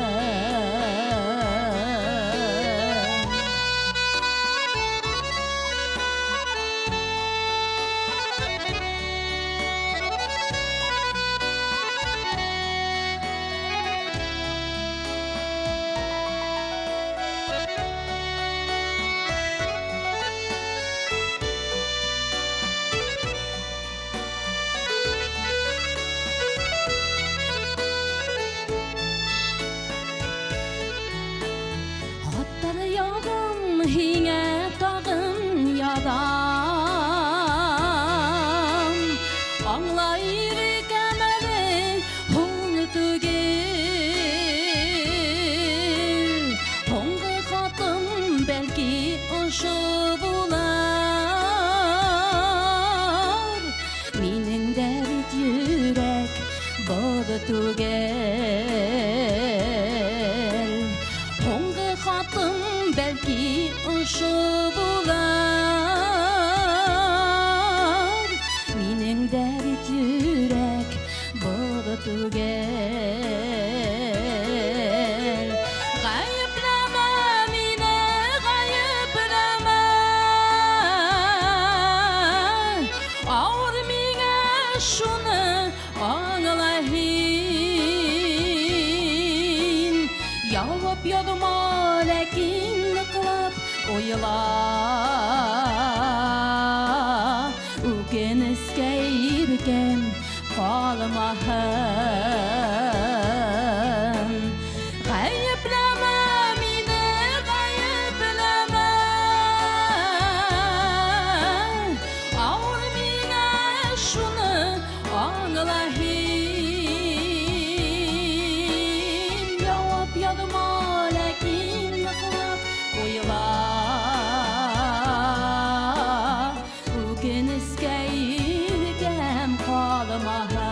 Хаттар яҙам һиңә, тағын яҙам. Аңла иркәм әле һуң түгел. Һуңғы хатым бәлки ошо булыр. Минең дә бит йөрәк боҙ түгел. Һуңғы хатым бәлки ошо булыр. Минең дә бит йөрәк боҙ түгел. Ғәйепләмә мине, ғәйепләмә. Ауыр миңә шуны аңла һин. Яуап яҙма, ләкин ныҡлап уйла. Үкенескә иркәм ҡалмаһын. Ғәйепләмә мине, ғәйепләмә. Ауыр миңә шуны аңла һин. Яуап яҙма, ләкин ныҡлап уйла. Үкенескә иркәм ҡалмаһын.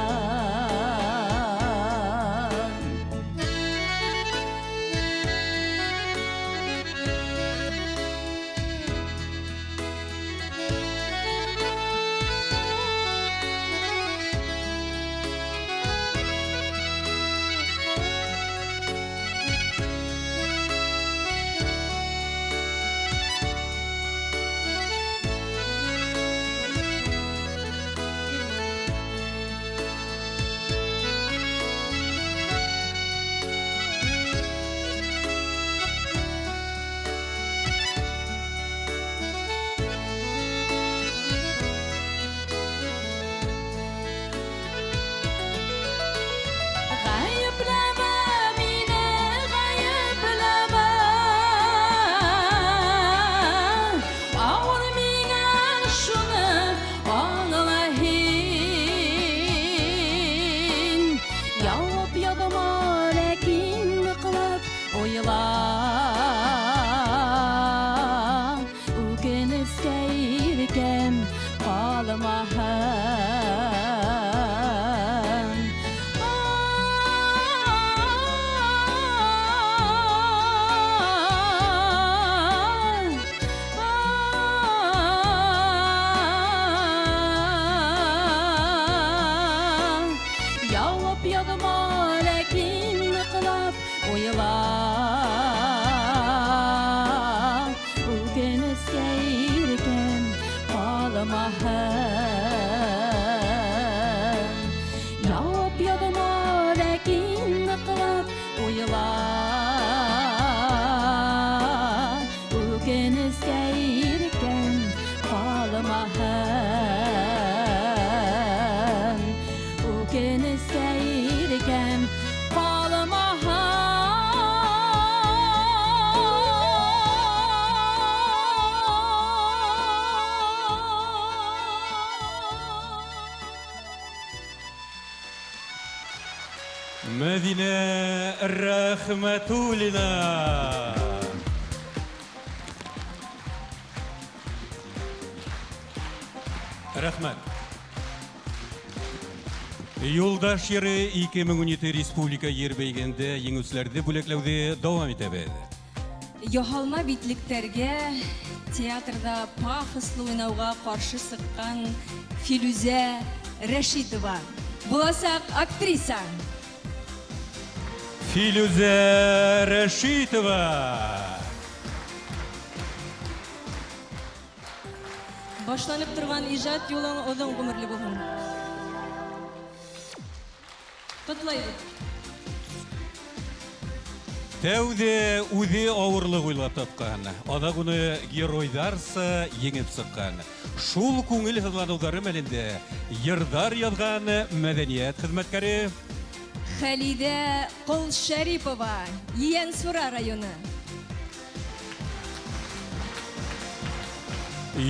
Мәҙинә Рәхмәтуллина. Рәхмәт. Юлдаш йыры 2017 республика йыр бәйгендә еңүселәрҙе бүләкләүҙе дауам итәбеҙ. Яһалма битлектәргә театрҙа пафослы уйнауға ҡаршы сыҡҡан Филүзә Рәшитова. Буласаҡ актриса. Филүзә Рәшитова. Башланып торған ижад юлың оҙон ғүмерле булһын. Ҡотлайбыҙ. Тәүҙә үҙе ауырлыҡ уйлап тапҡан, аҙаҡ уны геройҙарса еңеп сыҡҡан. Шул күңел һыҙланыуҙары мәлендә йырҙар яҙған мәҙәниәт хеҙмәткәре Хәлиҙә Ҡолшәрипова, Ейәнсура районы.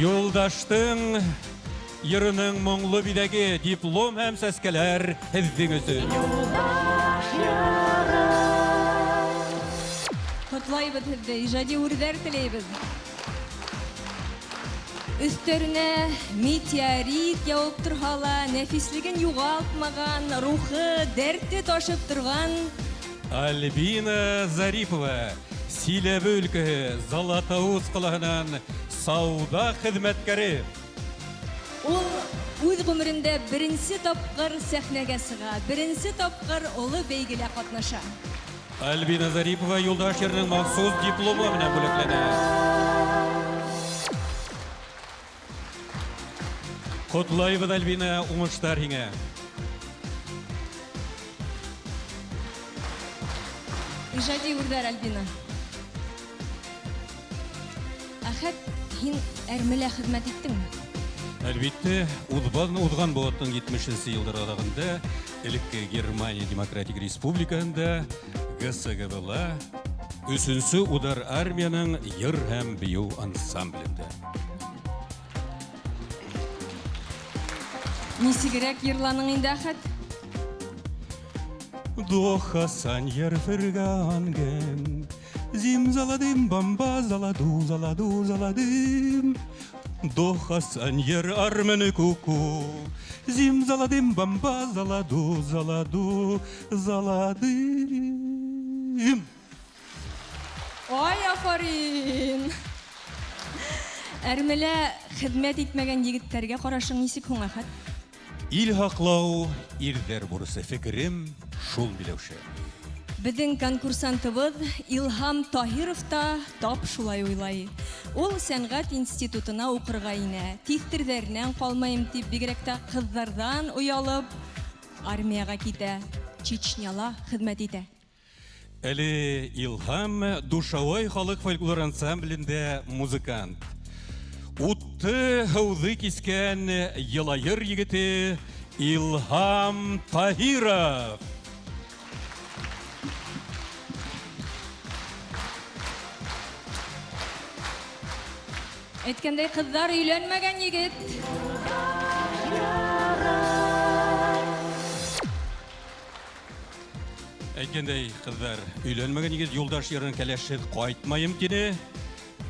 Юлдаштың йырының моңло биҙәге диплом һәм сәскәләр һеҙҙең өсөн. Ҡотлайбыҙ һеҙҙе, ижади үрҙәр теләйбеҙ. Өҫтәренә метеорит яуып торһа ла, нәфислеген юғалтмаған, рухы, дәрте ташып торған Альбина Зарипова, Силәбе өлкәһе, Златоуст ҡалаһынан сауҙа хеҙмәткәре. Ул үҙ ғүмерендә беренсе тапҡыр сәхнәгә сыға, беренсе тапҡыр оло бәйгелә ҡатнаша. Альбина Зарипова Юлдаш йырының махсус дипломы менән бүләкләнә. Ҡотлайбыҙ, Альбина, уңыштар һиңә. Ижади үрҙәр, Альбина. Әхәт, һин әрмелә хеҙмәт иттеңме? Әлбиттә, уҙған быуаттың 70-нсе йылдар аҙағында элекке Германия Демократик Республикаһында ГСГБ-ла өсөнсө удар армияның йыр һәм бейеү ансамблендә. Нисегерәк йырланың инде, Әхәт? Дохасан ер ферганген, зимзаладым бамба заладу заладу заладым. Дохасан ер армене куку, зимзаладым бамба заладу заладу заладым. Ай, афарин! Әрмелә хеҙмәт итмәгән егеттәргә ҡарашың нисек һуң, Әхәт? Ил һаҡлау ирҙәр бурысы, фекерем шул, Миләүшә. Беҙҙең конкурсантыбыҙ Илһам Таһиров та тап шулай уйлай. Ул сәнғәт институтына уҡырға инә. Тиҫтерҙәренән ҡалмайым тип, бигерәк тә ҡыҙҙарҙан оялып, армияға китә, Чечняла хеҙмәт итә. Әле Илһам Душавай халыҡ фольклор ансамблендә музыкант. Утты һыуҙы кискән Йылайыр егете Илһам Таһиров. Әйткәндәй, ҡыҙҙар өйләнмәгән егет. Әйткәндәй, ҡыҙҙар өйләнмәгән егет Юлдаш йырын кәләшһеҙ ҡайтмайым тине.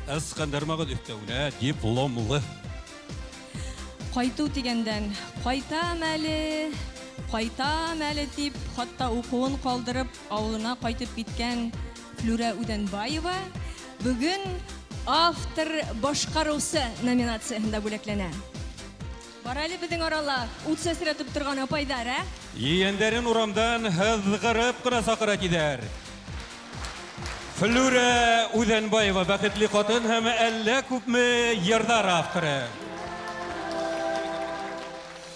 Ысҡындырмағыҙ, өҫтәүенә дипломлы. Ҡайтыу тигәндән, ҡайтам әле, ҡайтам әле тип, хатта уҡыуын ҡалдырып, ауылына ҡайтып киткән Флүрә Үҙәнбаева бөгөн автор башҡарыусы номинацияһында бүләкләнә. Бар әле беҙҙең арала ут сәсрәтеп торған апайҙар, ә? Ейәндәрен урамдан һыҙғырып ҡына саҡыра тиҙәр. Флүрә Үҙәнбаева бәхетле ҡатын һәм әллә күпме йырҙар авторы.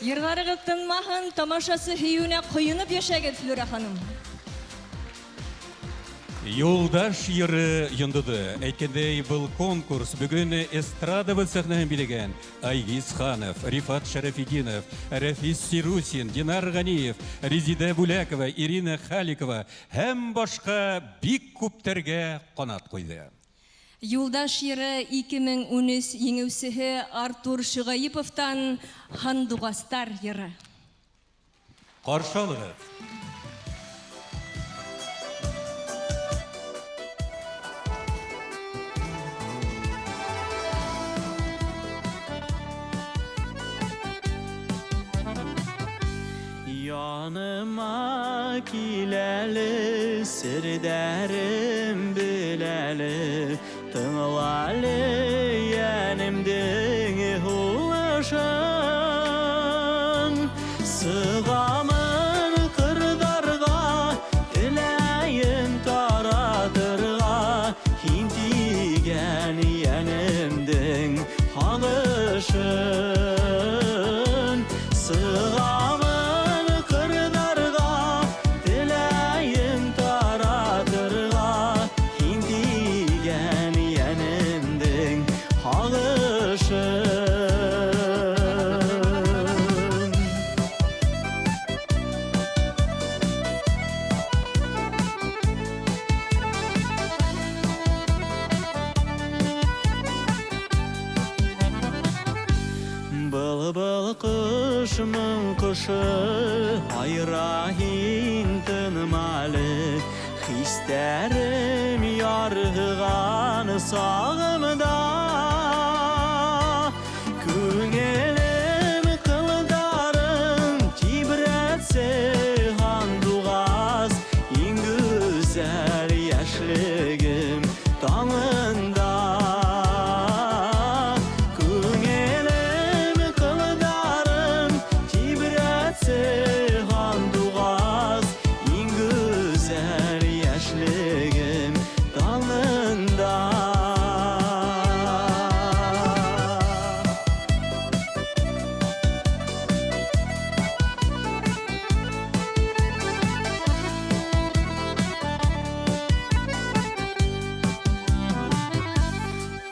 Йырҙарығыҙ тынмаһын, тамашасы һөйөүенә ҡойоноп йәшәгеҙ, Флүрә ханым. Юлдаш йыры йондоҙо. Әйткәндәй, был конкурс бөгөн эстрадабыҙ сәхнәһен биләгән Айгиз Ханов, Рифат Шәрәфетдинов, Рәфис Сирусин, Динар Ғәниев, Резида Бүләкова, Ирина Халикова һәм башҡа бик күптәргә ҡанат ҡуйҙы. Юлдаш йыры 2013 еңеүсеһе Артур Шөғәйеповтан Һандуғастар йыры. Ҡаршы алығыҙ. кил әле, серҙәрем бел әле, тыңла әле йәнемдең һулышын. Сығамын ҡырҙарға, теләйем таратырға, һин тигән йәнемдең һағышын. Сығамын ҡырҙарға, теләйем таратырға, һин тигән йәнемдең һағышын. Был-был ҡошның ҡошо, һайра һин тынма әле, хистәрем ярһыған сағымда. Күңелем ҡылдарын тибрәтсе һандуғас, иң гүзәл йәшлегем таңында. Күңелем ҡылдарын тибрәтсе һандуғас, иң гүзәл йәшлегем таңында.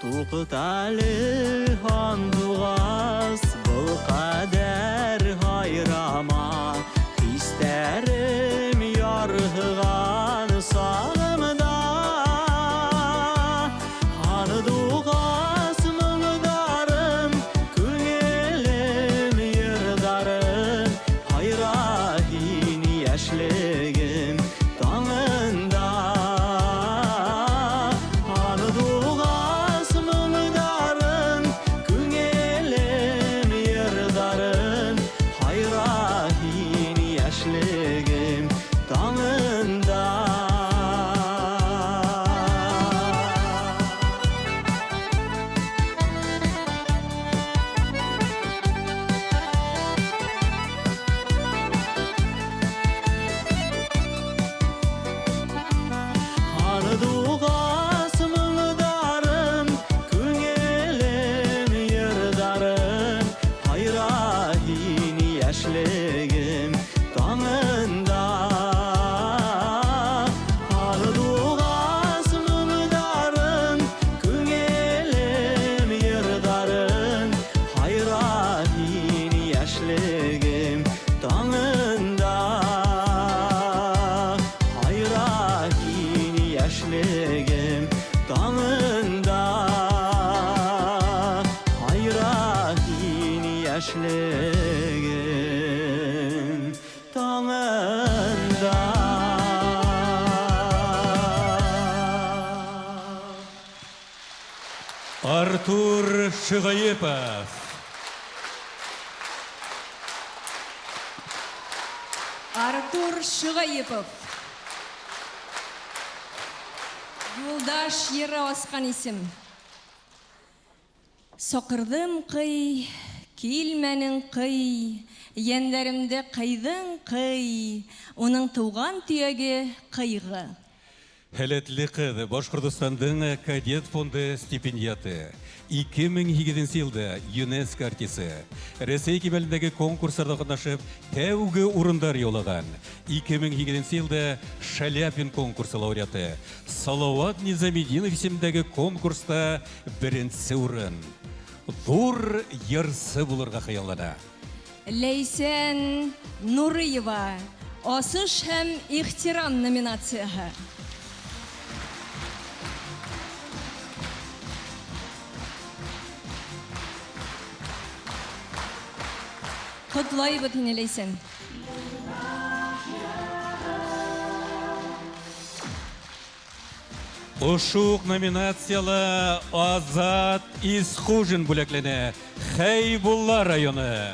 Туҡта әле, һандуғас, был ҡәҙәр һайрама, хистәрем ярһыған сағымда. Һандуғас моңдарын, күңелем йырҙарын, һайра һин йәшлегем таңында. Һандуғас моңдарын, күңелем йырҙарын, һайра һин йәшлегем таңында. Һандуғас моңдарын, күңелем йырҙарын, һайра һин йәшлегем таңында. Һандуғас моңдарын, күңелем йырҙарын, һайра һин йәшлегем таңында. Һайра һин йәшлегем таңында. Һайра һин йәшлегем таңында. Артур Шығайыпов. Артур Шығайыпов. Юлдаш йыры асҡан исем. Саҡырҙым ҡый, килмәнең ҡый, йәндәремде ҡыйҙың ҡый, уның тыуған төйәге ҡыйғы. Һәләтле ҡыҙ Башҡортостандың кадет фонды стипендиаты. 2008 йылда ЮНЕСКО артисы. Рәсәй кимәлендәге конкурстарҙа ҡатнашып, тәүге урындар яулаған. 2008 йылда Шаляпин конкурсы лауреаты. Салават Низаметдинов исемендәге конкурста беренсе урын. Ҙур йырсы булырға хыяллана. Ләйсән Нурыева. Асыш һәм ихтирам номинацияһы. Ҡотлайбыҙ һине, Ләйсән. Ошо уҡ номинацияла Азат Исхужин бүләкләнә. Хәйбулла районы.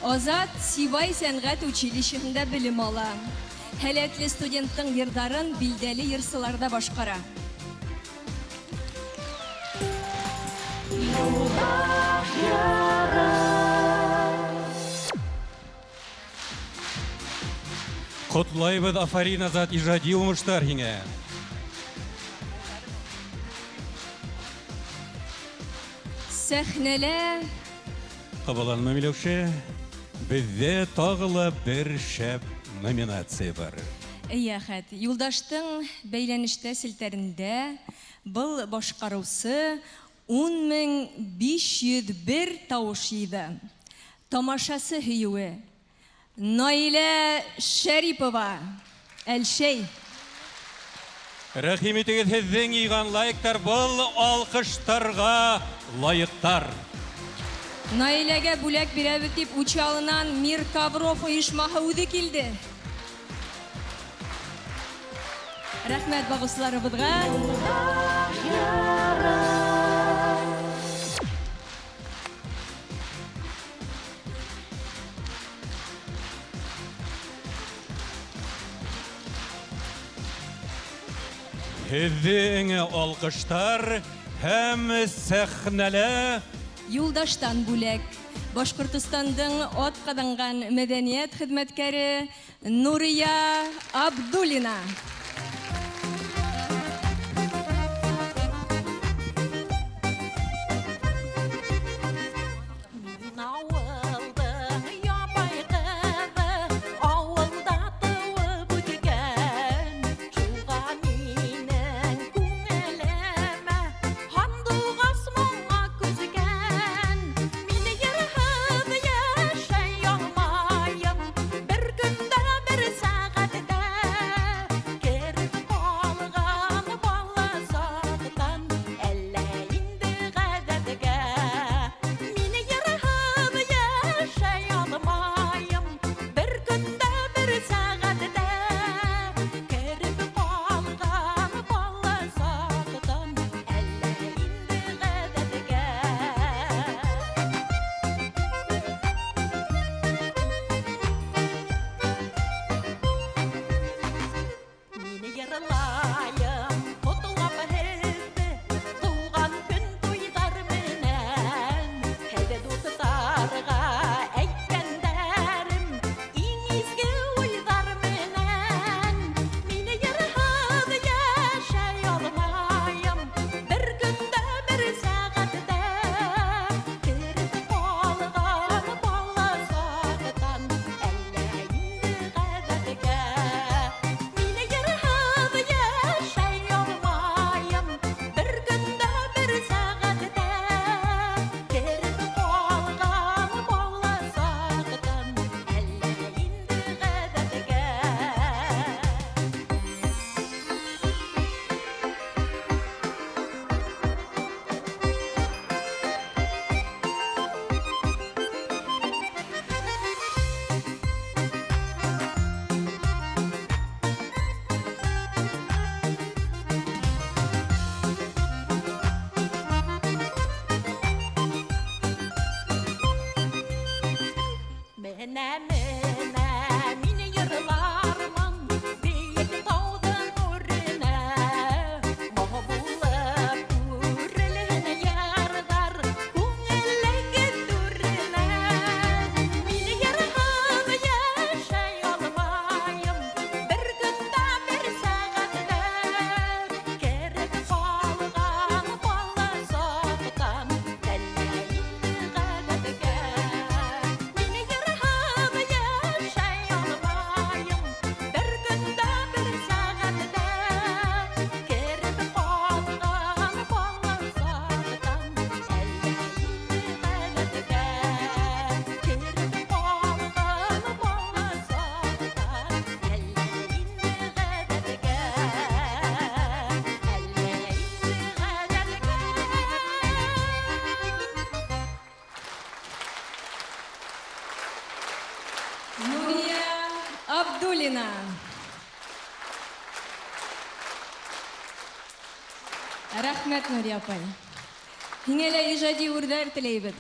Азат Сибай сәнғәт училищеһында белем ала. Һәләтле студенттың йырҙарын билдәле йырсылар ҙа башҡара. Ҡотлайбыҙ, афарин, Азат, ижади уңыштар һиңә! Сәхнәлә Ҡабаланма, Миләүшә, беҙҙә тағы ла бер шәп номинация бар. Эйе, Әхәт, Юлдаштың бәйләнештә селтәрендә был башҡарыусы 10 501 тауыш йыйҙы. Тамашасы һөйөүе. Наилә Шәрипова, Әлшәй. Рәхим итегеҙ, һеҙҙең йыйған лайктар был алҡыштарға лайыҡтар. Наиләгә бүләк бирәбеҙ тип Учалынан Мир Ковров ойошмаһы үҙе килде. Рәхмәт бағыусыларыбыҙға. Һеҙҙең алҡыштар һәм сәхнәлә Юлдаштан бүләк. Башҡортостандың атҡаҙанған мәҙәниәт хеҙмәткәре Нурия Абдуллина. Мин ауылдың ябай ҡыҙы, ауылда тыуып үҫкән. Шуға минең күңелемә һандуғас моңа күскән. Мин йырһыҙ йәшәй алмайым, бер көн дә, бер сәғәт тә. Кереп ҡалған бала саҡтан, әллә инде ғәҙәткә. Мин йырһыҙ йәшәй алмайым, бер көн дә, бер сәғәт тә. Кереп ҡалған бала саҡтан, әллә инде ғәҙәткә. Мин йырлайым, ҡотлап һеҙҙе, тыуған көн туйҙар менән. Һеҙ дуҫтарға әйткәндәрем, иң изге уйҙар менән. Мин йырһыҙ йәшәй алмайым, бер көн дә, бер сәғәт тә. Кереп ҡалған бала саҡтан, әллә инде ғәҙәткә. Мин йырһыҙ йәшәй алмайым, бер көн дә, бер сәғәт тә. Кереп ҡалған бала саҡтан, әллә инде ғәҙәткә. Менә, менә, мин йырлармын бейек тауҙың үренә. Булып үрелһен йырҙар күңелдәге түренә. Мин йырһыҙ йәшәй алмайым, бер көн дә, бер сәғәт тә. Кереп ҡалған бала саҡтан, әллә инде ғәҙәткә. Мин йырһыҙ йәшәй алмайым, бер көн дә, бер сәғәт тә. Кереп ҡалған бала саҡтан, әллә инде ғәҙәткә. Кереп ҡалған бала саҡтан, әллә инде ғәҙәткә. Әллә инде ғәҙәткә. Нурия Абдуллина. Рәхмәт, Нурия апай. Һиңә лә ижади үрҙәр теләйбеҙ.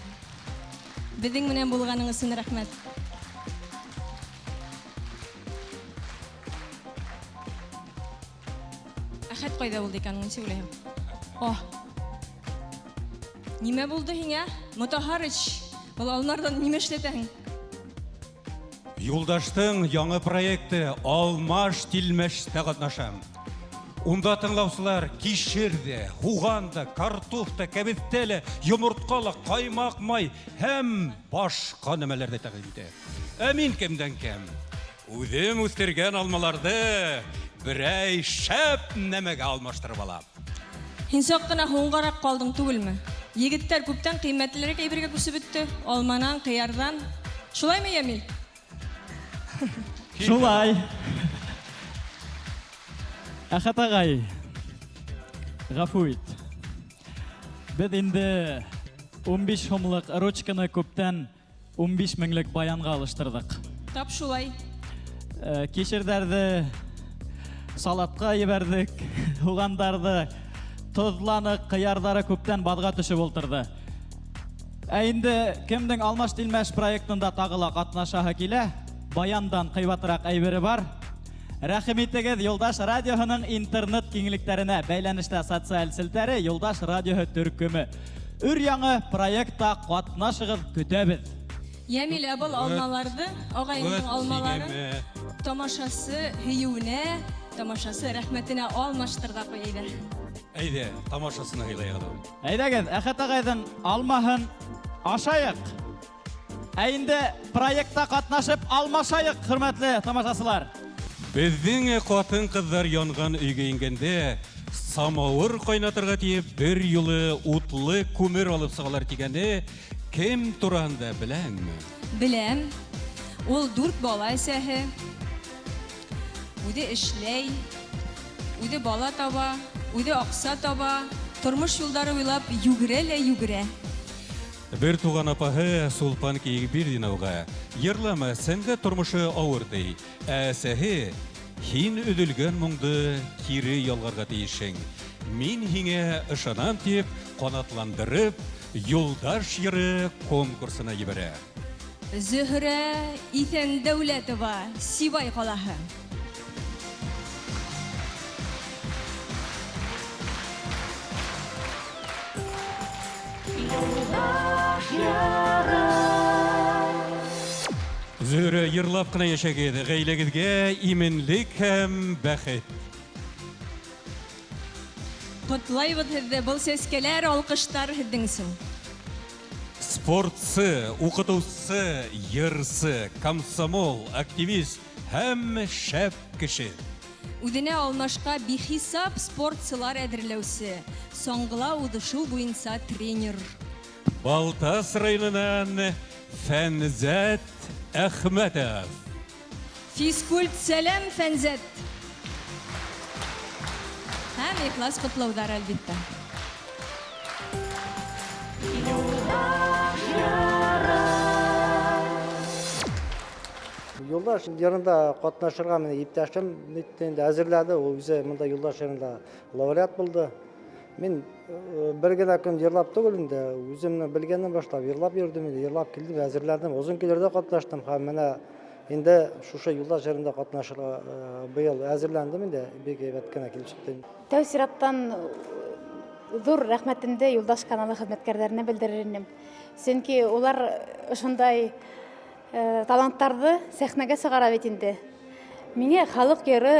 Беҙҙең менән булғаның өсөн рәхмәт. кайда булды икән, ничек уйлыйһың? О! Нимә булды һиңә? Мотаһарыч, был алмардан нимә эшләтәһең? Юлдаштың яңы проекты Алмаш тилмәштә катнашам. Унда тыңлаусылар кишер дә, һуган да, картоф та, кәбеҫтә лә, йомортҡа ла, ҡаймаҡ май һәм башҡа нәмәләр ҙә тәҡдим итә. Ә мин кемдән кәм? Үҙем үҫтергән алмаларҙы берәй шәп нәмәгә алмаштырып алам. Һин саҡ ҡына һуңғараҡ ҡалдың түгелме? Егеттәр күптән ҡиммәтлерәк әйбергә күсеп бөттө. Алманан, ҡыярҙан. Шулаймы, Ямил? Шулай. Әхәт ағай, ғәфү ит. Беҙ инде 15 һумлыҡ ручканы күптән 15 меңлек баянға алыштырҙыҡ. Тап шулай. Кишерҙәрҙе салатҡа ебәрҙек, һуғандарҙы тоҙланыҡ, ҡыярҙары күптән баҙға төшөп ултырҙы. Ә инде кемдең Алмаш тилмәш проектында тағы ла ҡатнашаһы килә, баяндан ҡыйбатыраҡ әйбере бар. Рәхим итегеҙ, Юлдаш радиоһының интернет киңлектәренә бәйләнештә социаль селтәре Юлдаш радиоһы төркөмө. Өр яңы проектта ҡатнашығыҙ, көтәбеҙ. Йәмил, ә был алмаларҙы, ағайымдың Вәт алмаларын һиңәме? тамашасы һөйөүенә, тамашасы рәхмәтенә алмаштыр ҙа ҡуй әйҙә. Әйҙә, тамашасыны һыйлайыҡ әле. Әйҙәгеҙ, Әхәт ағайҙың алмаһын ашайыҡ. Ә инде проектта ҡатнашып алмашайыҡ, хөрмәтле тамашасылар. Беҙҙең ҡатын-ҡыҙҙар янған өйгә ингәндә самауыр ҡайнатырға тиеп бер юлы утлы күмер алып сығалар тигәне кем тураһында беләңме? Беләм. Ул дүрт бала әсәһе. Үҙе эшләй, үҙе бала таба, үҙе аҡса таба, тормош юлдары буйлап йүгерә лә йүгерә. Бер туған апаһы Сулпан Киекбирҙинауға йырлама, сәнғәт тормошо ауыр ти. Ә әсәһе һин өҙөлгән моңдо кире ялғарға тейешһең. Мин һиңә ышанам тип ҡанатландырып, Юлдаш йыры конкурсына ебәрә. Зөһрә Иҫәндәүләтова, Сибай ҡалаһы. Зөһрә, йырлап ҡына йәшәгеҙ, ғаиләгеҙгә именлек һәм бәхет. Ҡотлайбыҙ һеҙҙе, был сәскәләр, алҡыштар һеҙҙең өсөн. Спортсы, уҡытыусы, йырсы, комсомол, активист һәм шәп кеше. Үҙенә алмашҡа бихисап спортсылар әҙерләүсе, саңғыла уҙышыу буйынса тренер. Балтас районынан Фәнзәт Әхмәтов. Физкульт сәләм, Фәнзәт. Һәм ихлас ҡотлауҙар, әлбиттә. Юлдаш йырында ҡатнашырға мине иптәшем нитте инде әҙерләне. Ул үҙе бында Юлдаш йырында лауреат булды. Мин бер генә көн йырлап түгел инде, үҙемдең белгәнен башлап йырлап йөрөдем инде, йырлап килдем, әҙерләндем, оҙон көйләрҙә ҡатнаштым һәм менә инде шушы Юлдаш йырында ҡатнашырға быйыл әҙерләндем инде, бик һәйбәт кенә килеп сыҡты. Тәү сираттан ҙур рәхмәтемде Юлдаш каналы хеҙмәткәрҙәренә белдерер инем. Сөнки улар ошондай таланттарҙы сәхнәгә сығара бит инде. Миңә халыҡ йыры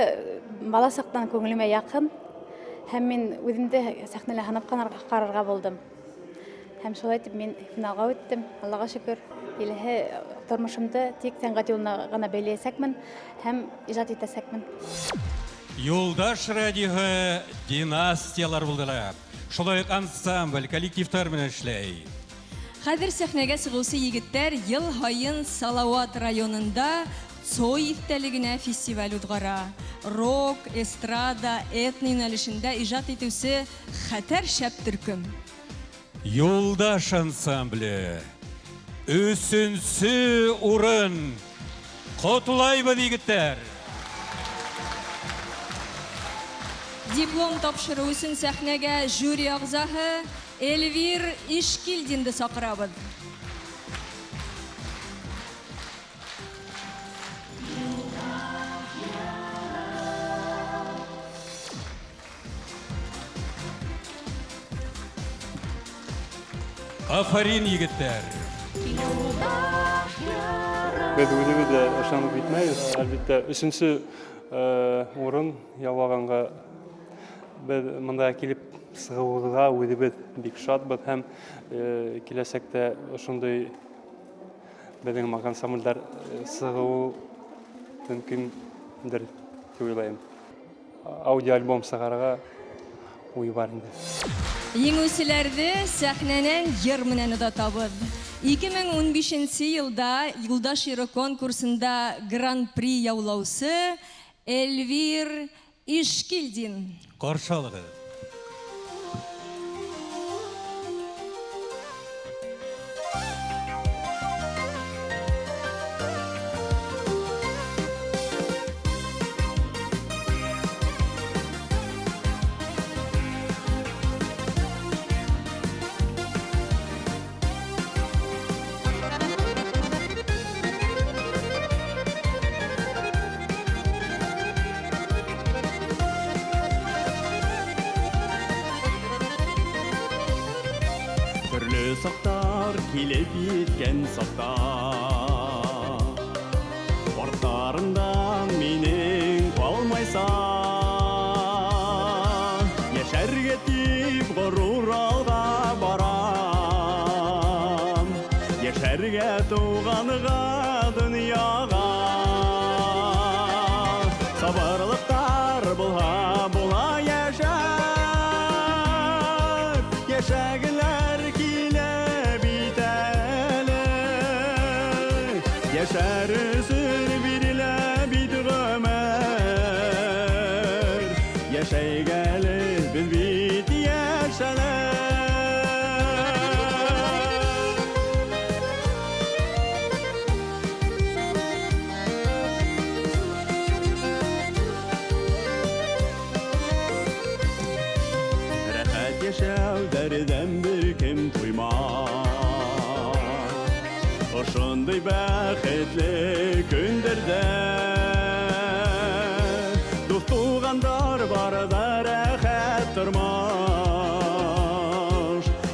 бала саҡтан күңелемә яҡын һәм мин үҙемде сәхнәлә һынап ҡарарға булдым. Һәм шулай итеп мин финалға үттем. Аллаға шөкөр. Киләһе тормошомдо тик сәнғәт юлына ғына бәйләйәсәкмен һәм ижад итәсәкмен. Юлдаш радиоһы династиялар булдыра. Шулай уҡ ансамбль, коллективтар менән эшләй. Хәҙер сәхнәгә сығыусы егеттәр йыл һайын Салауат районында Цой иҫтәлегенә фестиваль уҙғара. Рок, эстрада, этно йүнәлешендә ижад итеүсе хәтәр шәп төркөм. Юлдаш ансамбле. Өсөнсө урын. Ҡотлайбыҙ, егеттәр. Диплом тапшырыу өсөн сәхнәгә жюри ағзаһы Эльвир Ишкилдинде саҡырабыҙ. Афарин, егеттәр! Беҙ үҙебеҙ ҙә ышанып етмәйбеҙ. Әлбиттә, өсөнсө урын яулағанға беҙ бында килеп сығыуыбыҙға үҙебеҙ бик шатбыҙ һәм киләсәктә ошондай беҙҙең ансамблдәр сығыуы мөмкиндер тип уйлайым. Аудиоальбом сығарырға уй бар инде. Еңүселәрҙе сәхнәнән йыр менән оҙатабыҙ. 2015 йылда Юлдаш йыры конкурсында гран-при яулаусы Эльвир Ишкилдин. Ҡаршы алығыҙ. Төрлө саҡтар килеп еткән саҡта, Арттарымдан минең ҡалмайса, Йәшәргә тип ғорур алға барам, Йәшәргә тыуғанға донъяға. Сабырлыҡтар булһа, була йәшәп, Йәшәгеләр килә бит әле. Йәшәр өсөн бирелә бит ғүмер, Йәшәйек әле беҙ бит йәш әле. Рәхәт йәшәү дәрдән бер кем туймаҫ, Ошондай бәхетле көндәрҙә дуҫ туғандар барҙа рәхәт тормош.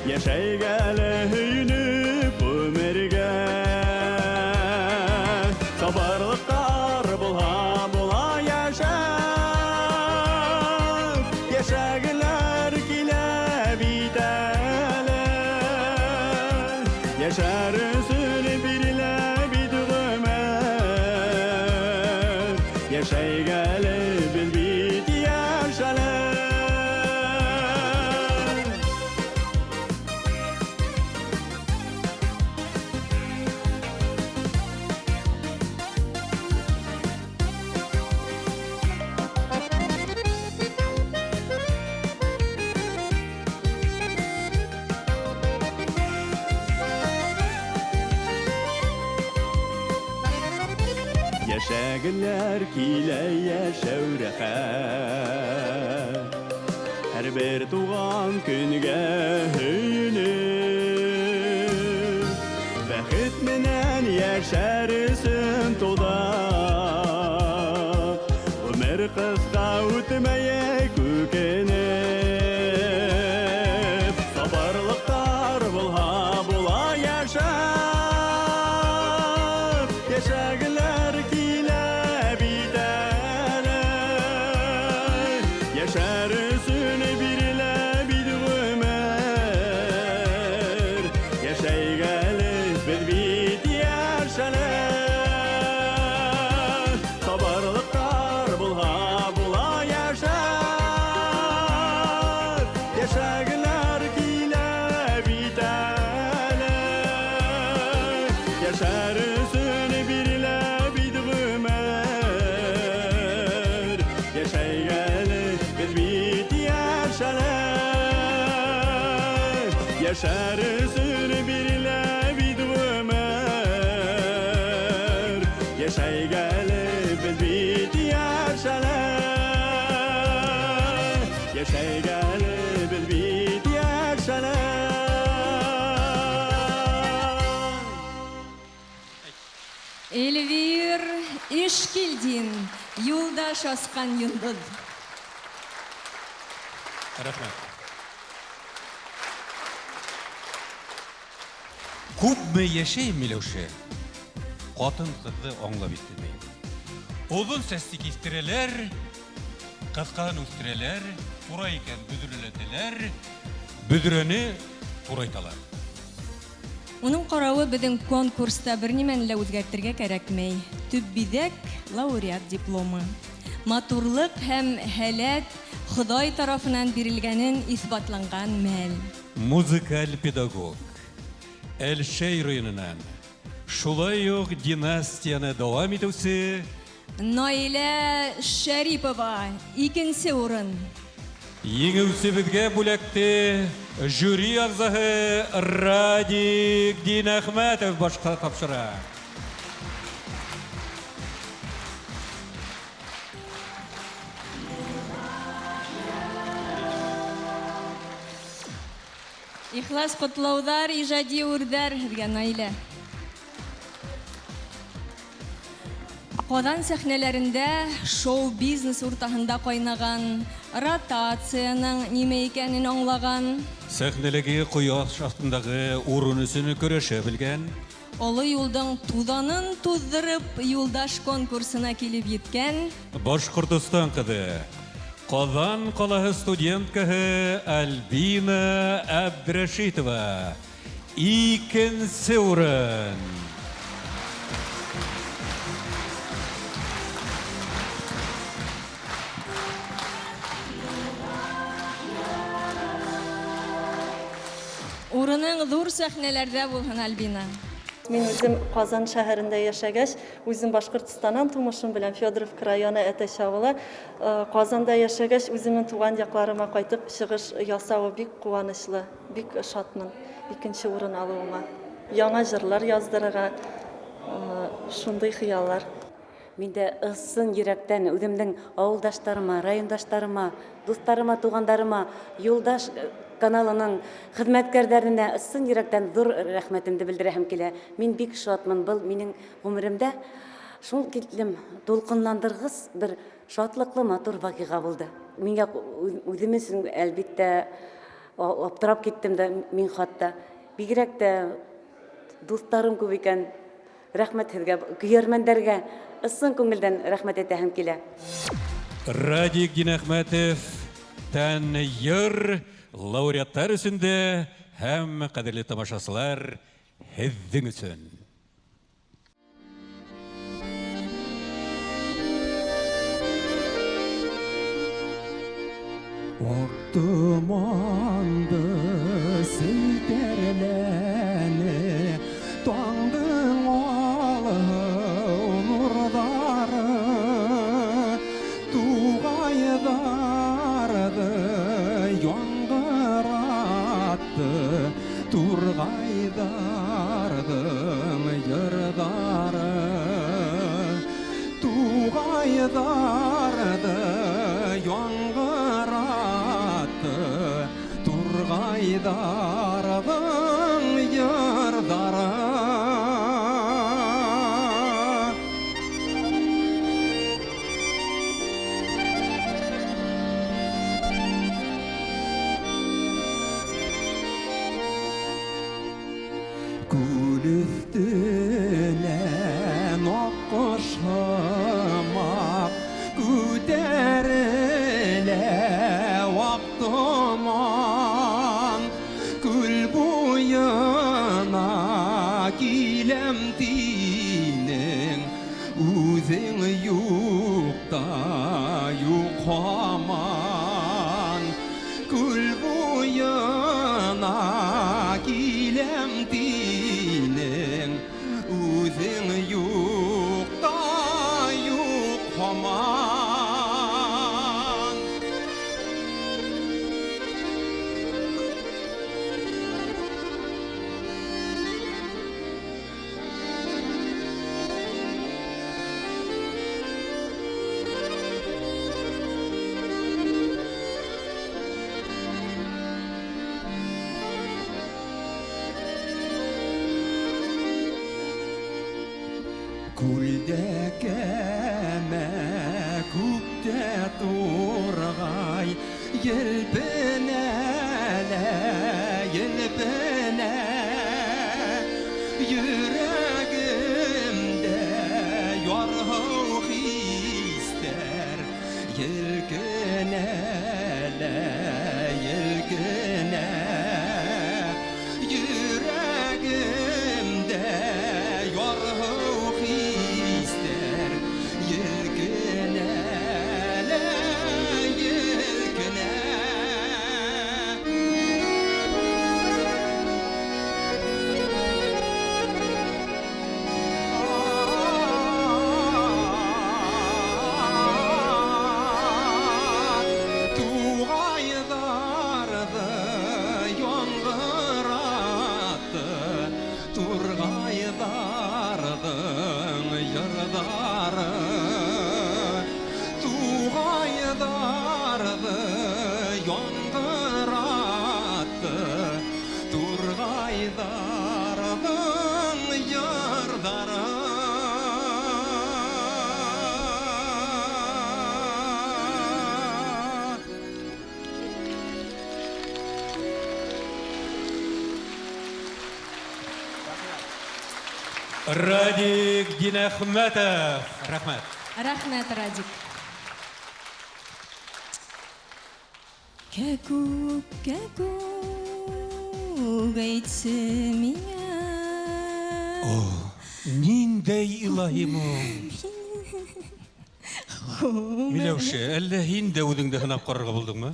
Йәшәйек әле һөйөнөп ғүмергә. Сабырлыҡтар булһа, була йәшәп, Йәшәгеләр килә бит әле. Йәшәр өсөн бирелә бит ғүмер, Йәшәйек әле беҙ бит йәш әле. Йәшәгеләр килә йәшәү рәхәт, Һәр бер туған көнгә һөйөнөп, Бәхет менән йәшәр өсөн тыуҙыҡ. Ғүмер ҡыҫҡа үтмәйек үкенеп, Сабырлыҡтар булһа, була йәшәп, Йәшәгеләр килә бит әле. Йәшәр өсөн бирелә бит ғүмер, Йәшәйек әле беҙ бит йәш әле. Сабырлыҡтар булһа, була йәшәп, Йәшәгеләр килә бит әле. Йәшәр өсөн бирелә бит ғүмер, Йәшәйек әле беҙ бит йәш әле. Йәшәр өсөн бирелә бит ғүмер, Йәшәйек әле беҙ бит йәш әле. Йәшәйек әле беҙ бит йәш әле. Эльвир Ишкилдин, Юлдаш асҡан йондоҙ. Рәхмәт. Күпме йәшәйем, Миләүшә, ҡатын-ҡыҙҙы аңлап етмәйем. Оҙон сәсте киҫтерәләр, ҡыҫҡаһын үҫтерәләр, тура икән бөҙрәләтәләр, бөҙрәне турайталар. Уның ҡарауы беҙҙең конкурста бер нимәне лә үҙгәртергә кәрәкмәй. Төп биҙәк лауреат дипломы. Матурлыҡ һәм һәләт Хоҙай тарафынан бирелгәнен иҫбатланған мәл. Музыкаль педагог Әлшәй районынан шулай уҡ династияны дауам итеүсе Наилә Шәрипова, икенсе урын. Еңеүсебеҙгә бүләкте жюри ағзаһы Радик Динәхмәтов башҡа тапшыра. Ихлас ҡотлауҙар, ижади үрҙәр һеҙгә, Наилә. Ҡаҙан сәхнәләрендә шоу-бизнес уртаһында ҡайнаған, ротацияның нимә икәнен аңлаған, сәхнәләге ҡояш аҫтындағы урын өсөн көрәшә белгән, оло юлдың туҙанын туҙҙырып Юлдаш конкурсына килеп еткән Башҡортостан ҡыҙы, Ҡаҙан ҡалаһы студенткаһы Альбина Әбдрәшитова, икенсе урын. Урының ҙур сәхнәләрҙә булһын, Альбина. Мин үҙем Ҡазан шәһәрендә йәшәгәс, үҙем Башҡортостанан тумышым белән Федоровка районы Әтәс ауылы. Ҡазанда йәшәгәс, үҙемдең тыуған яҡларыма ҡайтып сығыш ясауы бик ҡыуаныслы, бик шатмын икенсе урын алыуыма. Яңы йырлар яҙҙырырға, шундай хыяллар. Мин дә ысын йөрәктән үҙемдең ауылдаштарыма, райондаштарыма, дуҫтарыма, туғандарыма, Юлдаш каналының хеҙмәткәрҙәренә ысын йөрәктән ҙур рәхмәтемде белдерәһем килә. Мин бик шатмын. Был минең ғүмеремдә шул тиклем тулҡынландырғыс бер шатлыҡлы матур ваҡиға булды. Миңә үҙем өсөн, әлбиттә, аптырап киттем дә мин хатта. Бигерәк тә дуҫтарым күп икән. Рәхмәт һеҙгә, көйәрмәндәргә ысын күңелдән рәхмәт әйтәһем килә. Радик Динәхмәтов тән йыр лауреаттар өсөн дә һәм ҡәҙерле тамашасылар һеҙҙең өсөн. Аҡ томанды селтәрләне, таңдың алһыу нурҙары, туғайҙарҙы яңғыратты, турғайҙарҙың йырҙары, туғайҙарҙы яңғыратты, турғайҙарҙың йырҙары. Күл өҫтөнән аҡҡош һымаҡ күтәрелә ваҡ томан. Күл буйына киләм тинең, үҙең юҡ та юҡ һаман. Күл буйына киләм тинең, үҙең юҡ та юҡ һаман. Күлдә кәмә, күктә турғай, елпенә лә, елпенә. Йөрәгемдә ярһыу хистәр Елкенә лә елкенә. Йөрәгемдә ярһыу хистәр Елкенә лә елкенә. Туғайҙарҙы яңғыратты Турғайҙарҙың йырҙары. Туғайҙарҙы яңғыратты Турғайҙарҙың йырҙары. Радик Динәхмәтов. Рәхмәт. Рәхмәт, Радик. Кәкүк, кәкүк, әйтсе миңә. О, ниндәй илаһи моң. Миләүшә, әллә һин дә үҙеңде һынап ҡарарға булдыңмы?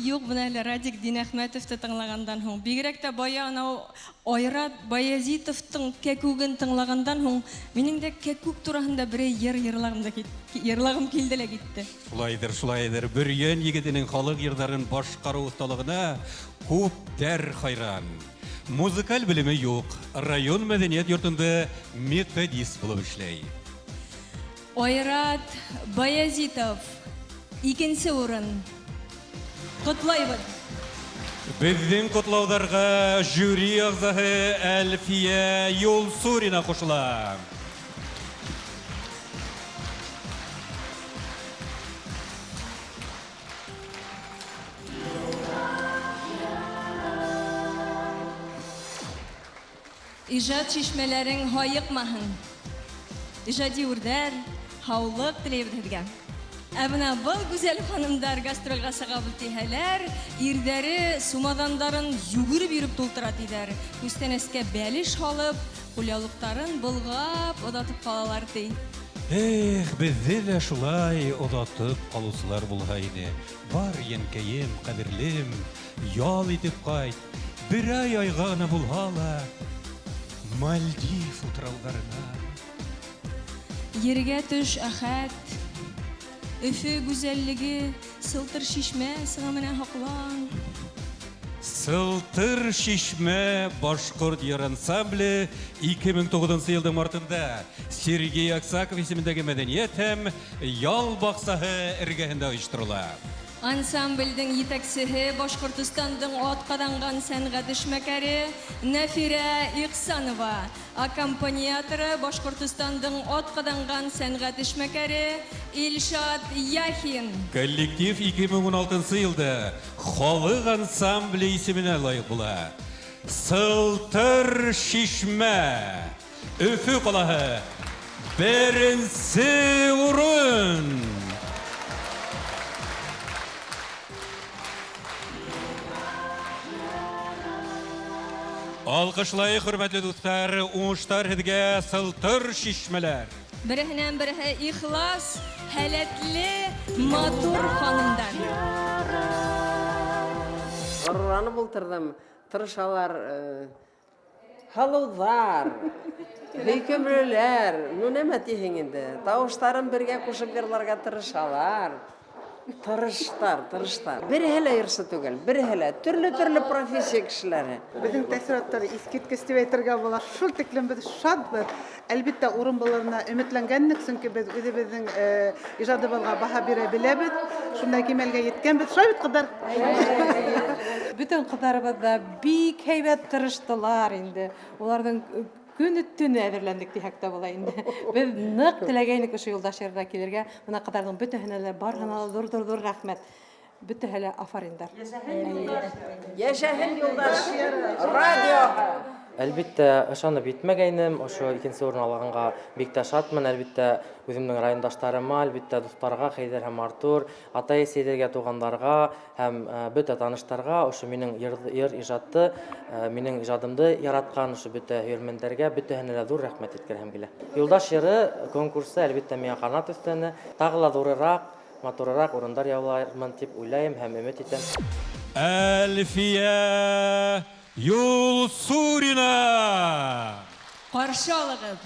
Юҡ, бына әле Радик Динәхмәтовты тыңлағандан һуң, бигерәк тә бая анау Айрат Баязитовтың кәкүген тыңлағандан һуң, минең дә кәкүк тураһында берәй йыр йырлағым да кит, йырлағым килде лә китте. Шулайҙыр, шулайҙыр. Бөрйән егетенең халыҡ йырҙарын башҡарыу оҫталығына күптәр хайран. Музыкаль белеме юҡ, район мәҙәниәт йортонда методист булып эшләй. Айрат Баязитов, икенсе урын. Ҡотлайбыҙ. Беҙҙең ҡотлауҙарға жюри ағзаһы Әлфиә Юлсурина ҡушыла. Ижад шишмәләрең һайыҡмаһын. Ижади үрҙәр, һаулыҡ теләйбеҙ һеҙгә. Ә бына был гүзәл ханымдар гастролгә сығабыҙ тиһәләр, ирҙәре сумаҙандарын йүгереп йөрөп тултыра тиҙәр. Күстәнәскә бәлеш һалып, ҡулъяулыҡтарын болғап оҙатып ҡалалар ти. Эх, беҙҙе лә шулай оҙатып ҡалыусылар булһа ине. Бар, йәнкәйем, ҡәҙерлем, ял итеп ҡайт. Берәй айға ғына булһа ла Мальдив утрауҙарына. Ергә төш, Әхәт. Өфө гүзәллеге, Сылтыр шишмә сыңа менән һаҡлан. Сылтыр шишмә башҡорт йыр ансамбле ике мең туғыҙынсы йылдың мартында Сергей Аксаков исемендәге мәҙәниәт һәм ял баҡсаһы эргәһендә ойошторола. Ансамблдең етәксеһе Башҡортостандың атҡаҙанған сәнғәт эшмәкәре Нәфирә Ихсанова, аккомпаниаторы Башҡортостандың атҡаҙанған сәнғәт эшмәкәре Илшат Яхин. Коллектив ике мең ун алтынсы йылда халыҡ ансамбле исеменә лайыҡ була. Сылтыр шишмә, Өфө ҡалаһы, беренсе урын. Алҡышлайыҡ, хөрмәтле дуҫтар, уңыштар һеҙгә, Сылтыр шишмәләр. Береһенән береһе ихлас, һәләтле, матур ханымдар. Ғорурланып ултырҙым, тырышалар, һылыуҙар, һөйкөмлөләр. Ну, нәмә тиһең инде? Тауыштарын бергә ҡушып йырларға тырышалар. Тырыштар, тырыштар. Береһе лә йырсы түгел, береһе лә төрлө-төрлө профессия кешеләре. Беҙҙең тәьҫораттар иҫ киткес тип әйтергә була. Шул тиклем беҙ шатбыҙ. Әлбиттә, урын булырына өмөтләнгәнлек, сөнки беҙ үҙебеҙҙең ижадыбыҙға баһа бирә беләбеҙ. Шундай кимәлгә еткәнбеҙ. Шулай бит, ҡыҙҙар? Бөтөн ҡыҙҙарыбыҙ ҙа бик һәйбәт тырыштылар инде. Уларҙың көнө төнө әҙерләндек тиһәк тә була инде. Беҙ ныҡ теләгәйнек ошо юлдаш йырына килергә. Бына ҡыҙҙарҙың бөтәһенә лә, барыһына ла ҙур-ҙур-ҙур рәхмәт. Бөтәһе лә афариндар. Йәшәһен юлдаш! Йәшәһен юлдаш! Радио! Әлбиттә, ышанып етмәгәйнем, ошо икенсе урын алғанға бик тә шатмын. Әлбиттә, үҙемдең райондаштарыма, әлбиттә, дуҫтарға, Хәйҙәр һәм Артур, атай-әсәйҙәргә, туғандарға һәм бөтә таныштарға, ошо минең йыр ижадты, минең ижадымды яратҡан ошо бөтә һөйәрмәндәргә, бөтәһенә лә ҙур рәхмәт еткерәһем килә. Юлдаш йыры конкурсы, әлбиттә, миңә ҡанат өҫтәне. Тағы ла ҙурыраҡ, матурыраҡ урындар яулармын тип уйлайым һәм өмөт итәм. Әлфиә Юлсурина! Ҡаршы алығыҙ!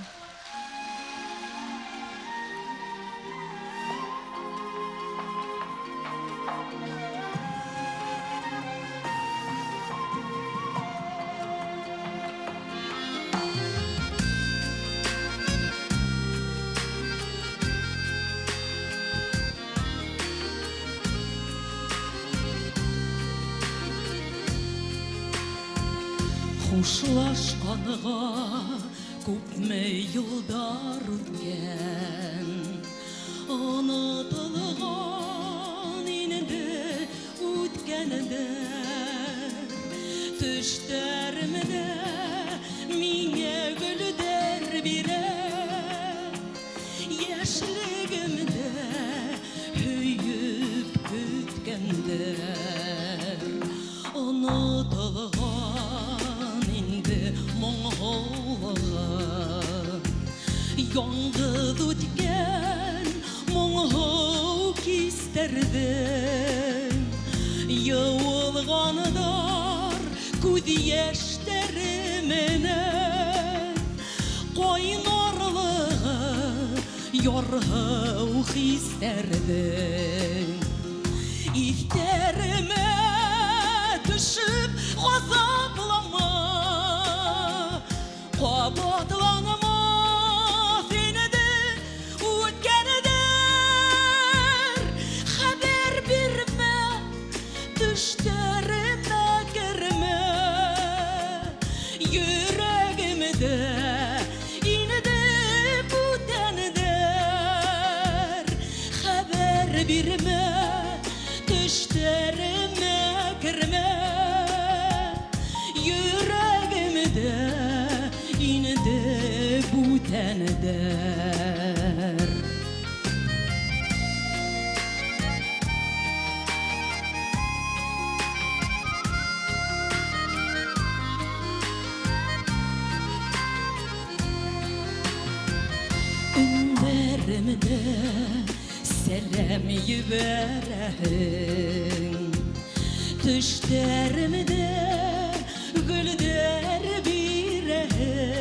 Хушлашҡанға күпме йылдар үткән, Онотолған инде үткәндәр. Төштәремдә миңә гөлдәр бирә, Йәшлегемдә һөйөп көткәндәр. Онотолған инде моңһоулығы, Яңғыҙ үткән моңһоу кистәрҙең. Йыуылғандар күҙ йәштәре менән, Ҡайнарлығы ярһыу хистәрҙең. Иҫтәремә төшөп ғазаплама, Ҡабатланмаҫ инде үткәндәр. Хәбәр бирмә, төштәремә кермә, Йөрәгемдә инде бүтәндәр. Хәбәр бирмә, төштәремә кермә, Йөрәгемдә инде бүтәндәр. Өндәремдә сәләм ебәрәһең, Төштәремдә гөлдәр бирәһең.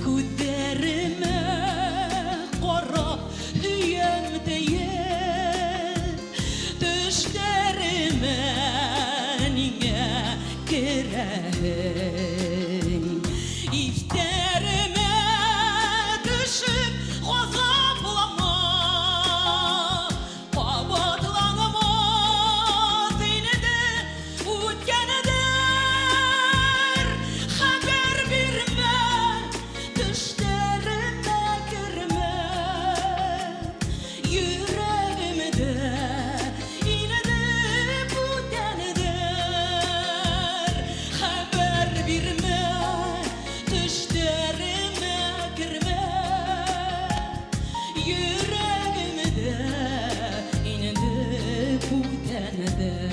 Күҙҙәремә ҡарап һөйәм тиеп, Төштәремә ниңә керәһең? Иҫтәремә төшөп ғазаплама, Ҡабатланмаҫ инде үткәндәр. Хәбәр бирмә, төштәремә кермә, Йөрәгемдә инде бүтәндәр. Хәбәр бирмә, төштәремә кермә, Йөрәгемдә инде бүтәндәр.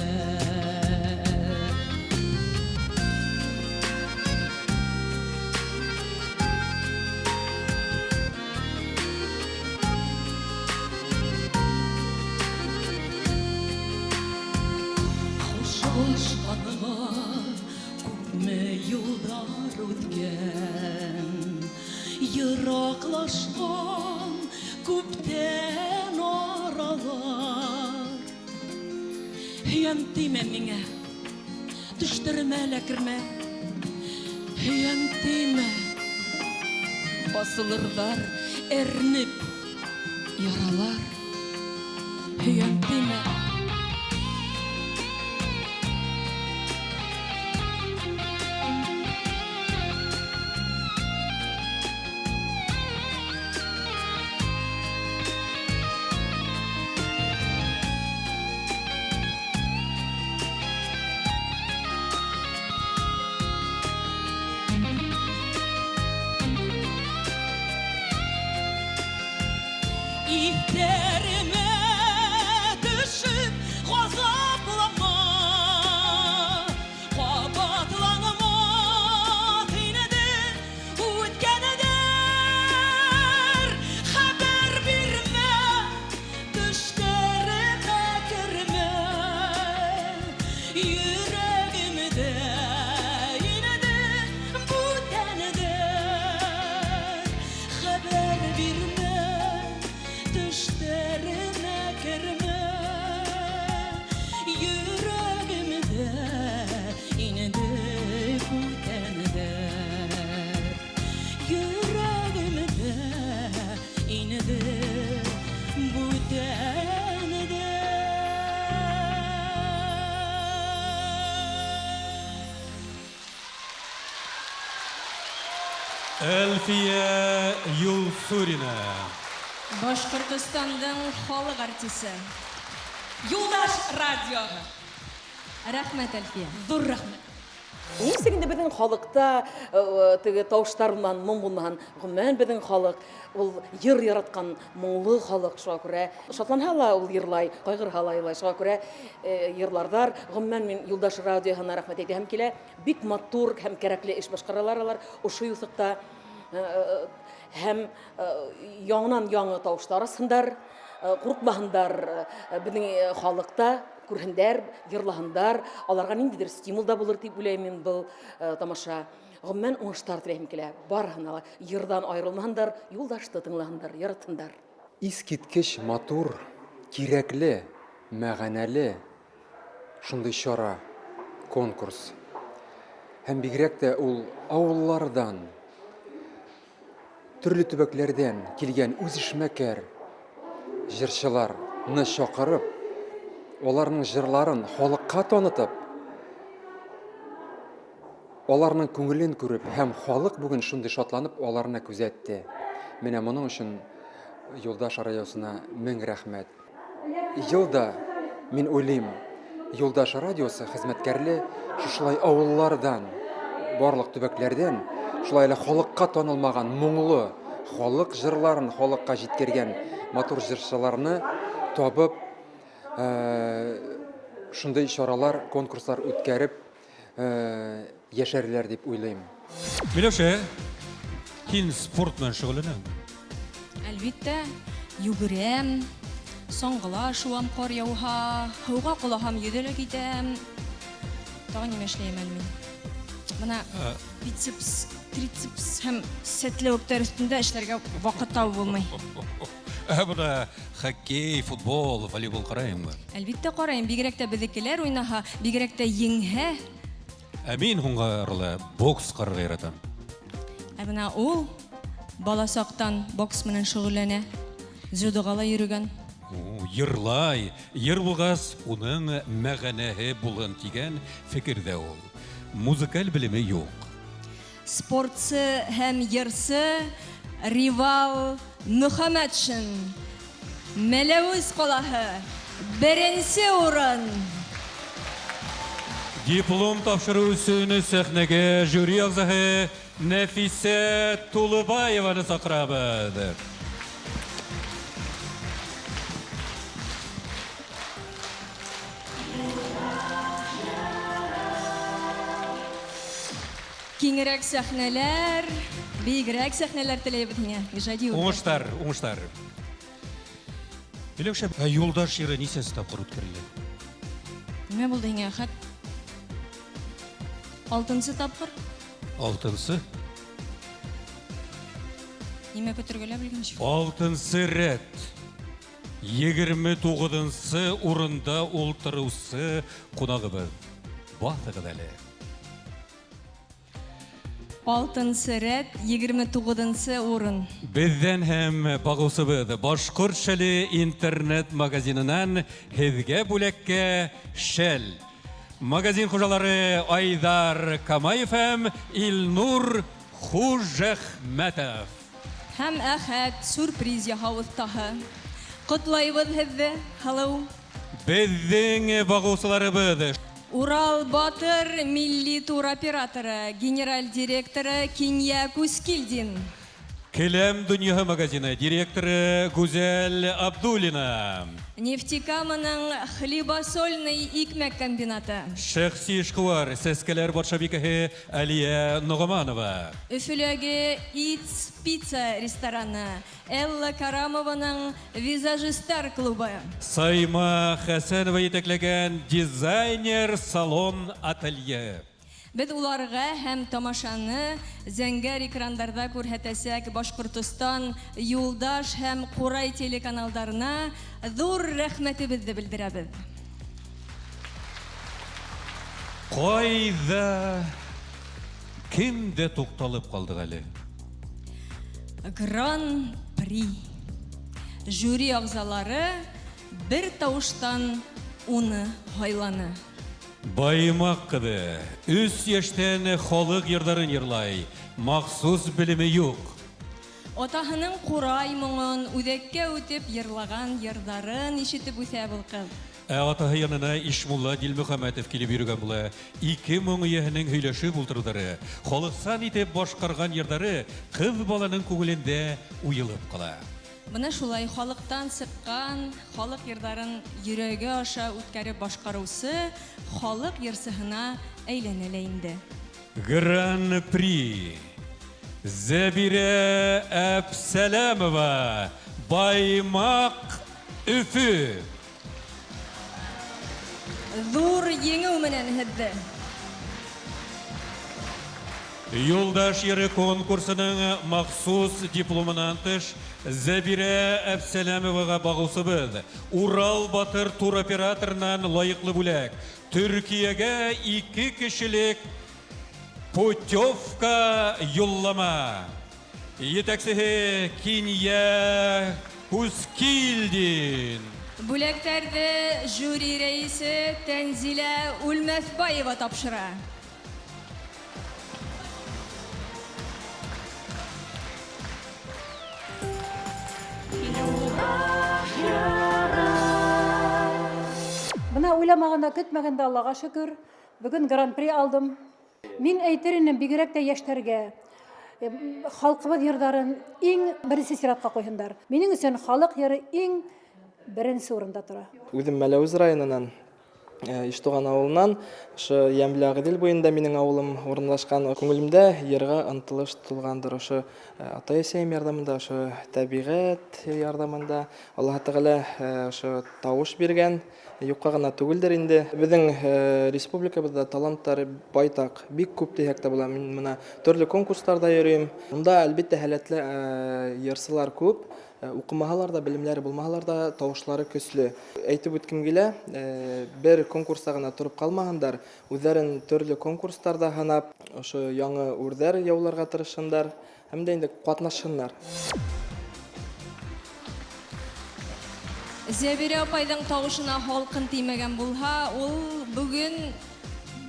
Хушлашҡанға күпме йылдар үткән, Йыраҡлашҡан күптән аралар. Һөйәм тимә миңә, төштәремә лә кермә. Һөйәм тимә, асылырҙар әрнеп яралар. Һөйәм тимә. Әлфия Юлсурина. Башҡортостандың халыҡ артисы. Юлдаш радиоһы. Рәхмәт, Әлфиә. Ҙур рәхмәт. Нисек инде беҙҙең халыҡта теге тауыштар булмаһын, моң булмаһын, ғөмүмән беҙҙең халыҡ ул йыр яратҡан моңло халыҡ, шуға күрә шатланһа ла ул йырлай, ҡайғырһа ла йырлай, шуға күрә йырларҙар. Ғөмүмән мин Юлдаш радиоһына рәхмәт әйтәһем килә, бик матур һәм кәрәкле эш башҡаралар алар ошо юҫыҡта, һәм яңынан яңы тауыштар асһындар, ҡурҡмаһындар беҙҙең халыҡта, күрһендәр, йырлаһындар, аларға ниндәйҙер стимул да булыр тип уйлайым мин был тамаша. Ғөмүмән уңыштар теләйем килә барыһына ла, йырҙан айырылмаһындар, Юлдашты тыңлаһындар, яратһындар. Иҫ киткес матур, кирәкле, мәғәнәле шундай чара, конкурс. Һәм бигерәк тә ул ауылларҙан, төрлө төбәкләрҙән килгән үзешмәкәр җырчыларны чакырып, аларның җырларын халыкка танытып, аларның күңелен күреп һәм халык бүген шундый шатланып аларны күзәтте. Менә моның өчен Юлдаш радиосына мең рәхмәт. Йылда мин уйлыйм, Юлдаш радиосы хезмәткәрле шушылай авыллардан, барлык төбәкләрдән шулай әле халыкка танылмаган моңлы халык җырларын халыкка җиткергән матур җырчыларны табып, шундый чаралар, конкурслар үткәреп яшәрләр дип уйлыйм. Миләүшә, һин спорт белән шөгыльләнәсеңме? Әлбиттә, йүгерәм, саңғыла шуам ҡар яуһа, һыуға ҡолаһам йөҙә лә китәм. Тағы нимә эшләйем әле мин? Бына бицепс, трицепс һәм сәтләүектәр өҫтөндә эшләргә ваҡыт табып булмай. Ә бына хоккей, футбол, волейбол ҡарайһыңмы? Әлбиттә ҡарайым, бигерәк тә беҙҙекеләр уйнаһа, бигерәк тә еңһә. Ә мин һуңғы арала бокс ҡарарға яратам. Ә бына ул бала саҡтан бокс менән шөғөлләнә, дзюдоға ла йөрөгән. О, йырлай, йыр булғас, уның мәғәнәһе булын тигән фекерҙә ул. Музыкаль белеме юҡ. Спортсы һәм йырсы Ривал Мөхәмәтшин. Мәләүез ҡалаһы, беренсе урын. Диплом тапшырыу өсөн сәхнәгә жюри ағзаһы Нәфисә Тулыбаеваны саҡырабыҙ. Киңерәк сәхнәләр, бейегерәк сәхнәләр теләйбеҙ һиңә. Ижади үрнәк. Уңыштар, уңыштар. Миләүшә, ә Юлдаш йыры нисәнсе тапҡыр үткәрелә? Нимә булды һиңә, Әхәт? Алтынсы тапҡыр. Алтынсы? Нимә көтөргә лә белгән юҡ. Алтынсы рәт. 29-нсы урында ултырыусы ҡунағыбыҙ. Баҫығыҙ әле. Алтынсы рәт, 29-нсы урын. Беҙҙән һәм бағыусыбыҙ Башҡорт шәле интернет магазинынан һеҙгә бүләккә шәл. Магазин хужалары Айҙар Камаев һәм Илнур Хужәхмәтов. Һәм Әхәт сюрприз яһау оҫтаһы. Ҡотлайбыҙ һеҙҙе, һылыу. Беҙҙең бағыусыларыбыҙ. Урал Батыр милли туроператоры, генераль директоры Кинья Кускильдин. Келәм донъяһы магазины директоры Гүзәл Абдуллина. Нефтекаманың хлебосольный икмәк комбинаты. Шәхси эшҡыуар Сәскәләр батшабикәһе Әлиә Ноғоманова. Өфөләге It's Pizza рестораны. Элла Карамованың визажистар клубы. Сайма Хәсәнова етәкләгән дизайнер салон ателье. Беҙ уларға һәм тамашаны зәңгәр экрандарҙа күрһәтәсәк Башҡортостан, Юлдаш һәм Ҡурай телеканалдарына ҙур рәхмәтебеҙҙе белдерәбеҙ. Ҡайҙа, кемдә туҡталып ҡалдыҡ әле? Гран-при. Жюри ағзалары бер тауыштан уны һайланы. Баймак кызы өч яшьтән халык йырларын йырлай, махсус белеме юк. Атаһының курай моңын үҙәккә үтеп йырлаган йырҙарын ишетеп үҫә был ҡыҙ. Ә атаһы янына Ишмулла Дилмөхәмәтов килеп йөрөгән була. Ике моң ияһенең һөйләшеп ултырыуҙары, халыҡсан итеп башҡарған йырҙары ҡыҙ баланың күңелендә уйылып ҡала. Бына шулай халыҡтан сыҡҡан, халыҡ йырҙарын йөрәге аша үткәреп башҡарыусы халыҡ йырсыһына әйләнә лә инде. Гран-при Зәбирә Әпсәләмова, Баймаҡ, Өфө. Ҙур еңеү менән һеҙҙе. Юлдаш йыры конкурсының махсус дипломынан тыш Зәбирә Әпсәләмоваға бағыусыбыҙ Урал Батыр туроператорынан лайыҡлы бүләк. Төркиәгә 2 кешелек путевка юллама. Етәксеһе Кинйә Кускилдин. Бүләктәрҙе жюри рәйесе Тәнзилә Үлмәҫбаева тапшыра. Бына уйламағанда, көтмәгәндә, Аллаға шөкөр, бөгөн гран-при алдым. Мин әйтер инем, бигерәк тә йәштәргә, халҡыбыҙ йырҙарын иң беренсе сиратҡа ҡуйһындар. Минең өсөн халыҡ йыры иң беренсе урында тора. Үҙем Мәләүез районынан, Иштуған ауылынан, ошо Йәмле Ағиҙел буйында минең ауылым урынлашҡан. Күңелемдә йырға ынтылыш тулғандыр. Ошо атай-әсәйем ярҙамында, ошо тәбиғәт ярҙамында Аллаһ Тәғәлә ошо тауыш биргән, юҡҡа ғына түгелдер инде. Беҙҙең республикабыҙҙа таланттар байтаҡ, бик күп тиһәк тә була. Мин бына төрлө конкурстарҙа йөрөйөм. Унда әлбиттә һәләтле йырсылар күп. Уҡымаһалар ҙа, белемдәре булмаһалар ҙа, тауышлары көслө. Әйтеп үткем килә, бер конкурста ғына тороп ҡалмаһындар, үҙҙәрен төрлө конкурстарҙа һынап, ошо яңы үрҙәр яуларға тырышһындар һәм дә инде ҡатнашһындар. Зәбирә апайҙың тауышына һалҡын теймәгән булһа, ул бөгөн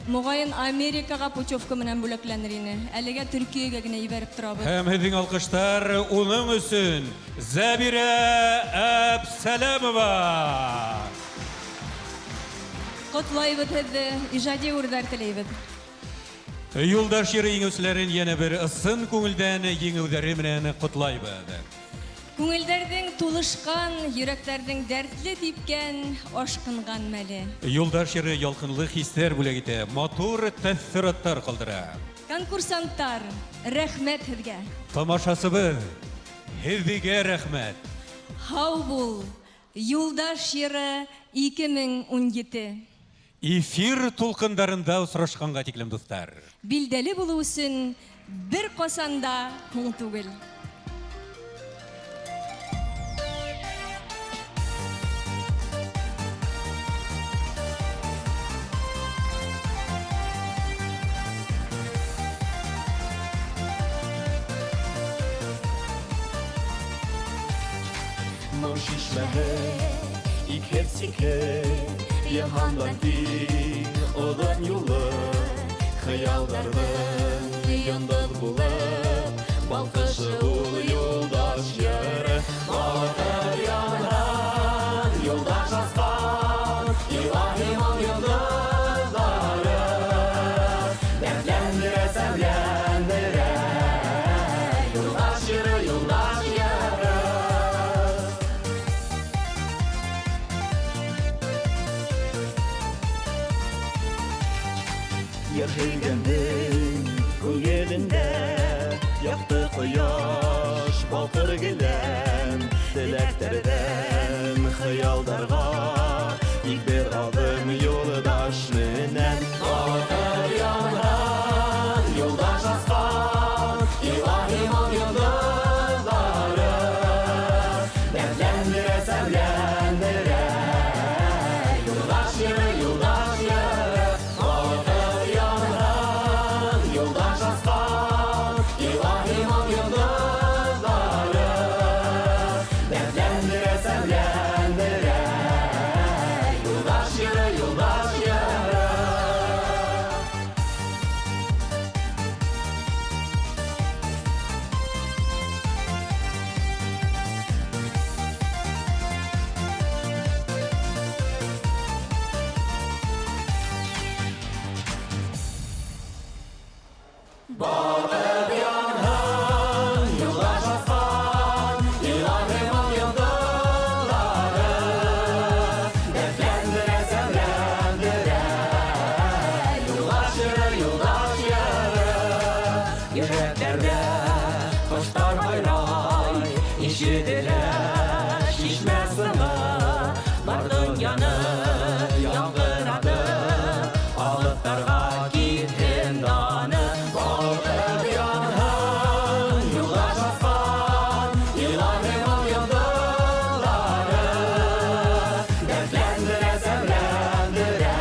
моғайын Америкаға путевка менән бүләкләнер ине. Әлегә Төркиәгә генә ебәреп торабыҙ. Һәм һеҙҙең алҡыштар уның өсөн Зәбирә Әпсәләмова. Ҡотлайбыҙ һеҙҙе, ижади үрҙәр теләйбеҙ. Юлдаш йыры еңеүселәрен йәнә бер ысын күңелдән еңеүҙәре менән ҡотлайбыҙ. Күңелдәрҙең тулышҡан, йөрәктәрҙең дәртле типкән, ашҡынған мәле. Юлдаш йыры ялҡынлы хистәр бүләк итә, матур тәьҫораттар ҡалдыра. Конкурсанттар, рәхмәт һеҙгә. Тамашасыбыҙ, һеҙгә рәхмәт. Һау бул, Юлдаш йыры 2017. Эфир тулҡындарында осрашҡанға тиклем, дуҫтар. Билдәле булыу өсөн бер ҡасан да һуң түгел. Моң шишмәһе, икһеҙ-сикһеҙ, йыһандан киң оҙон юлы, хыялдарҙың йондоҙ булып, балҡышы ул юлдаш йыры. Балҡыр янған, юлдаш асҡан, илаһи моң йондоҙҙары. Дәртләндерә, сәмләндерә, юлдаш йыры, юлдаш йыры. Йыр һөйгәндең күңелендә яҡты ҡояш балҡыр гелән, теләктәрҙә Йөрәкләрҙә ҡоштар һайрай, Ишетелә шишмә сыңы, Бар донъяны яңғыратып, Алыҫтарға китһен даны. Балҡып янһын юлдаш аспан, Илаһи был йондоҙҙары. Дәртләндерә, сәмләндерә,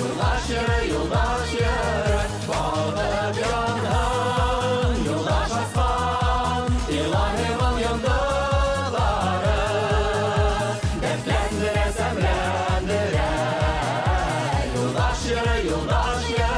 Юлдаш йыры, юлдаш йыры. Балҡып янһын юлдаш аспан, Илаһи был йондоҙҙары. Дәртләндерә, сәмләндерә, Юлдаш йыры, юлдаш йыры.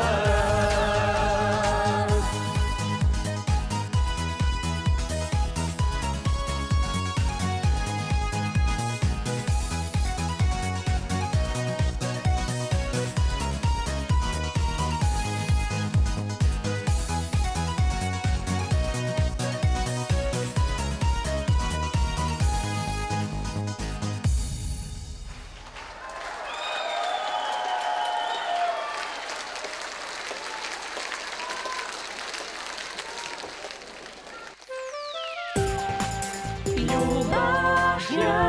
Юлдаш.